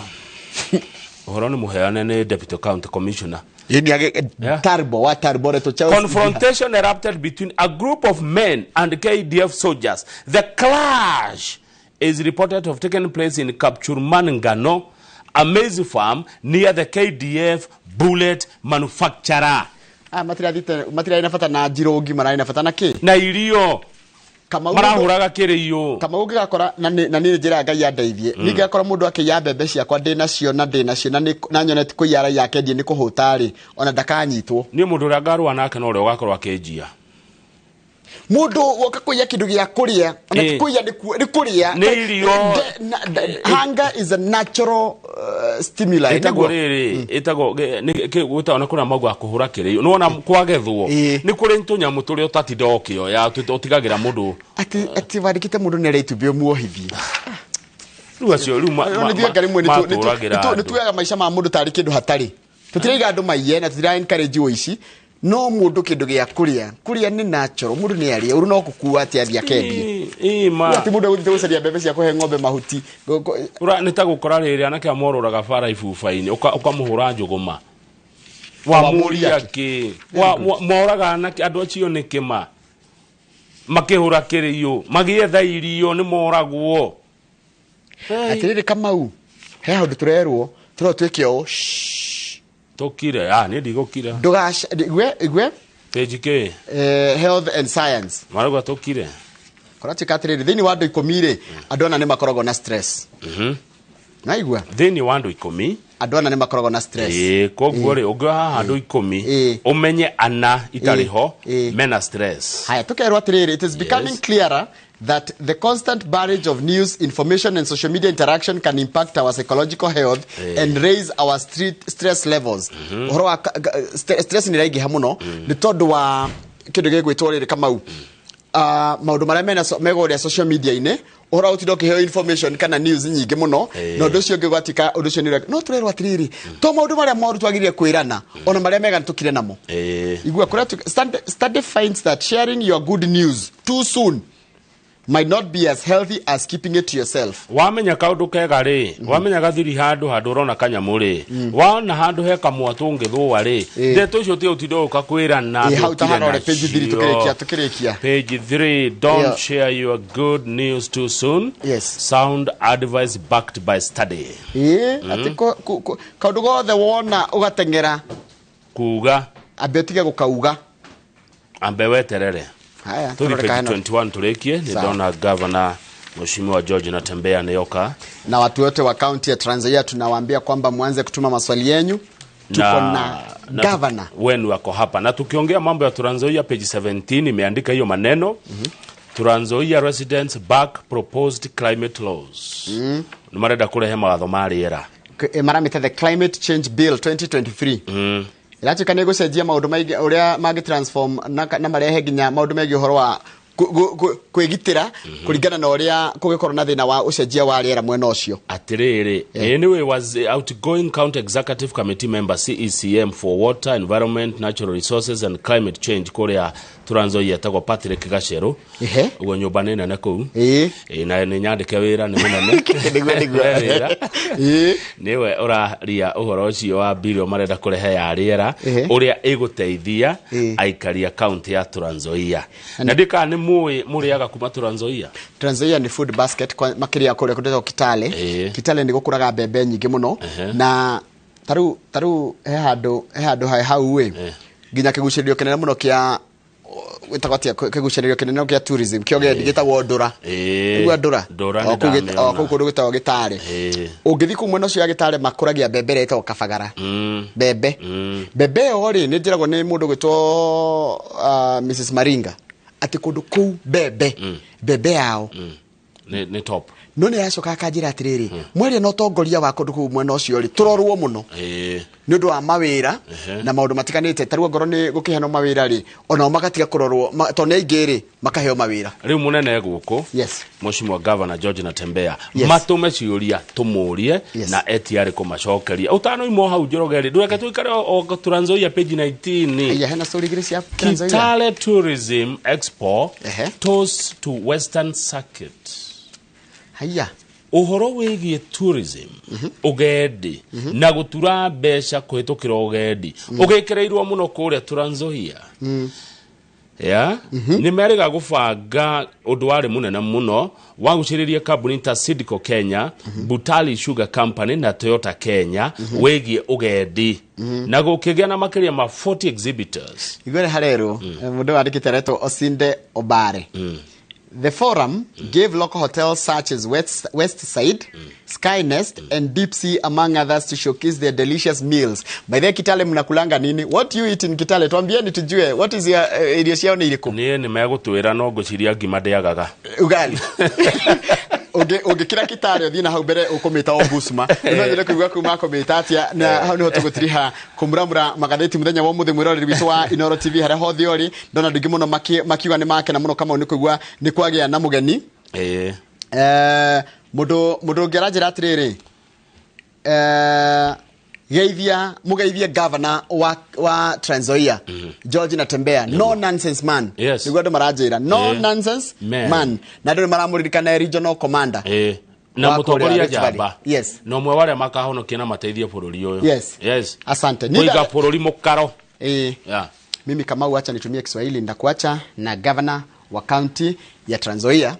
Ũhoro nĩ mũheane nĩ Deputy County Commissioner. Tarbo, wa Tarbo reto Charles Confrontation erupted between a group of men and KDF soldiers. The clash is reported to have taken place in Kapchurman Ngano, a maize farm near the KDF bullet manufacturer. Matirarĩ na bata na njirũngi, mararĩ na bata na kĩ? Na irio. Marahũraga kĩrĩiyo. Kamau ũngĩgakora, na nĩ njĩra Ngai andeithie. Ningĩgakora mũndũ akĩiya mbembe ciakwa ndĩnacio na ndĩnacio na na nyone ti kũiya araiya akendie nĩ kũhũta rĩ, ona ndakanyitwo. Niĩ mũndũ ũrĩa ngarũa nake no ũrĩa ũgakorwo akĩnjia. Mũndũ woka kũiya kĩndũ gĩa kũrĩa, ona ti kũiya nĩ kũrĩa. Nĩ irio. Hunger is a natural stimuli. Ĩtagwo rĩrĩ, ĩtagwo, nĩ, gwĩtagwo nĩ kũrĩa maugaga kũhũra kĩrĩiyo. Nĩ wona kwagethwo, nĩ kũrĩ tũnyamũ tũrĩa ũtatinda ũkĩoya, ũtigagĩra mũndũ. Atĩ wandĩkĩte mũndũ nĩ arĩa itumbĩ ũmuohithie. Rĩu acio, rĩu Nĩ thiaga rĩmwe matũragĩra nĩ andũ. tuoyaga maica ma mũndũ tarĩ kĩndũ hatarĩ. Tũtiraiga andũ maiye na tũtira encourage ũici. No mũndũ kĩndũ gĩa kũrĩa, kũrĩa nĩ natural, mũndũ nĩ arĩe, ũru no gũkua atĩ athiĩ akendie. Ĩ, ma. Atĩ mũndũ egũthiĩte gũcaria mbembe cia kũhe ng'ombe mahuti. Ũra, nĩ ta gũkora rĩrĩ anake a morũraga bara ibuba-inĩ, ũkamũhũra njũgũma. Wamũria kĩ? Moraga anake, andũ acio nĩ kĩma. Makĩhũra kĩrĩiyo, magĩetha irio nĩ moragwo. Atĩrĩrĩ Kamau, he handũ tũrerwo, tũrerwo twĩke ũũ. Tũkire, niĩ ndigũkira. Ndũgaca, igwe, igwe. Page kĩ? Health and science. Marauga tũkire. Kũratuĩka atĩrĩrĩ, thĩinĩ wa andũ 10 rĩ, andũ 4 nĩ makoragwo na stress. Naigua? Thĩinĩ wa andũ 10 andũ 4 nĩ makoragwo na stress. Koguo rĩ, ũngĩoha haha andũ 10 ũmenye 4 itarĩ ho mena stress. Haya, tukerwo atĩrĩrĩ, it is becoming clearer that the constant barrage of news, information and social media interaction can impact our psychological health and raise our stress levels. Ũhoro wa stress nĩ ĩraingĩha mũno nĩ tondũ wa kĩndũ gĩgwĩtwo rĩrĩ Kamau, maũndũ marĩa mena megũrĩa social media-inĩ, ũhoro ũtinda ũkĩheo information kana news nyingĩ mũno, na ũndũ ũcio ũngĩ ũgatuĩka ũndũ ũcio nĩ no tũrerwo atĩrĩrĩ, to maũndũ marĩa moru twagĩrĩire kwĩrana, ona marĩa mega nĩ tũkire namo. Igua kũrĩa study finds that sharing your good news too soon might not be as healthy as keeping it to yourself. Wamenya kaundu kega ri, wamenya gathiri handu handu urona kanyamu ri, wana handu he kamwa tungithua ri, ndeto icio ti utindo ukakwirana. Hau taharore page 3 tukirikia. Page 3, don't share your good news too soon. Yes. Sound advice backed by study. Ati kaundu gothe wona ugatengera kuga ambe utige gukauga, ambe weterere. Haya, tuli page 21 turekie. Niliona governor Mheshimiwa George Natembeya neoka. Na watu wote wa county ya Trans Nzoia tunawaambia kwamba muanze kutuma maswali yenu. Tuko na governor wenu wako hapa. Na tukiongea mambo ya Trans Nzoia, page 17 imeandika hiyo maneno. Trans Nzoia residents back proposed climate laws. Ni marenda kurehe mawatho ma rĩera. Maramĩte the Climate Change Bill 2023. Ĩratuĩka nĩ gũcenjia maũndũ maingĩ ũrĩa mangĩ transform na marehe nginya maũndũ megiĩ ũhoro wa kwĩgitĩra kũringana na ũrĩa kũgĩkorwo na thĩna wa ũcenjia wa rĩera mwena ũcio. Atĩrĩrĩ, anyway, was the outgoing county executive committee member CECM for water, environment, natural resources and climate change kũrĩa Trans Nzoia etagwo Patrick Gacheru. Ũguo nyũmba nĩ nene kũu. Na nĩ nyandĩke wĩra nĩ mũnene. Nĩguo. Nĩwe ũraria ũhoro ũcio wa bill marenda kũrehe ya rĩera ũrĩa ĩgũteithia aikari a county ya Trans Nzoia. Na ndika nĩ mũĩ mũrĩaga kuma Trans Nzoia. Trans Nzoia nĩ food basket makĩria kũrĩa kũndũ Kitale. Kitale nĩ gũkũraga mbembe nyingĩ mũno na taru he handũ hau ĩ nginya kĩgucĩrĩrio kĩnene mũno kĩa wĩtagwo atĩa, kĩgucĩrĩrio kĩnene kĩa tourism kĩa ũgendi gĩtagwo Ndũra. Ũguo Ndũra o kũu kũndũ gĩtagwo Gĩtare. Ũngĩthiĩ kũu mwena ũcio wa Gĩtare makũragia mbembe ĩrĩa ĩtagwo kabagara. Mbembe ĩyo rĩ nĩ njĩragwo nĩ mũndũ gwĩtwo Mrs Maringa atĩ kũndũ kũu mbembe yao nĩ top. No nĩ aracoka akanjĩra atĩrĩrĩ, mwaria na ũtongoria wa kũndũ kũu mwena ũcio rĩ tũrorwo mũno nĩ ũndũ wa mawĩra na maũndũ matiganĩte. Ta rĩu angorwo nĩ gũkĩheanwo mawĩra rĩ, onao magatiga kũrorwo, tondũ nĩ aingĩ rĩ makaheo mawĩra. Rĩu mũnene gũkũ, Mheshimiwa Governor George Natembeya, matũme ciũria tũmũrie na etiarĩ kũmacokeria. Ũtanoimwo hau Njoroge rĩ, ndũreke tũikare o Trans Nzoia page 19. Aya, hena story igĩrĩ cia Trans Nzoia. Kitale Tourism Expo toast to Western Circuit. Haya. Ũhoro wĩgiĩ tourism, ũgendi na gũtura mbeca kũhĩtũkĩra ũgendi ũgĩkĩrĩirwo mũno kũrĩa Trans Nzoia. Nĩ merĩga gũbanga ũndũ warĩ mũnene mũno wa gũcĩrĩria kambuni ta Sidco Kenya, Butali Sugar Company na Toyota Kenya wĩgiĩ ũgendi na gũkĩgĩa na makĩria ma 40 exhibitors. Igũrũ harerwo mũndũ wandĩkĩte aretwo Osinde Obare. The forum gave local hotels such as West Side, Skynest, and Deep Sea, among others, to showcase their delicious meals. By the way, Kitale mnakulanga nini? What you eat in Kitale? Tuambieni tujue. What is your irio ciao ni iriku? Niĩ nĩ megũtwĩra no ngwĩciria ngima ndĩagaga. Ugali. Ũngĩkĩra Kitale ũthiĩ na hau mbere ũkũmĩta o Busma. No nyende kũigua kuma kũmĩta atĩa, na hau nĩho tũgũtiriha kũmuramura magathĩti mũthenya wa ũmũthĩ mwĩroreri witũ wa Inooro TV harĩa hothe ũrĩ. Ndona andũ aingĩ mũno makiuga nĩ makena mũno Kamau nĩ kũigua nĩ kwagĩa na mũgeni. Mũndũ ũngĩ aranjĩra atĩrĩrĩ, geithia mugeithie governor wa Trans Nzoia George Natembeya. No nonsense man. Niguo andu maranjira no nonsense man. Na andu maramuririkana regional commander na mutongoria njamba. Yes. Na umwe waria makahonokia na mateithie bururi uyu. Yes. Yes. Asante. Kuiga bururi mukaro. Yeah. Mimi Kamau, acha nitumie Kiswahili, ndakuacha na governor wa county ya Trans Nzoia.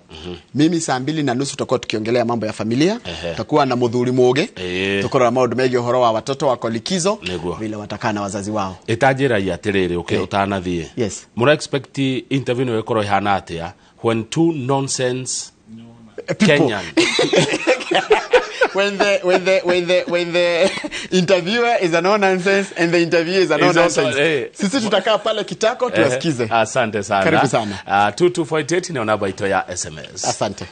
Mimi saa 2:30 tutakuwa tukiongelea mambo ya familia. Tutakuwa na Muthuri Muge. Tukorora maundu megie uhoro wa watoto wako likizo vile watakaa na wazazi wao. Itanjira ya atiriri uke utanathie. Yes. Mura expect interview no ikorwo ihana atia? When two nonsense People. Kenyan When the interviewer is a no nonsense and the interviewer is a no Is also, nonsense. Sisi tutakaa pale kitako tuwasikize. Asante sana. Karibu sana. 2248 nä namba itå ya SMS. Asante.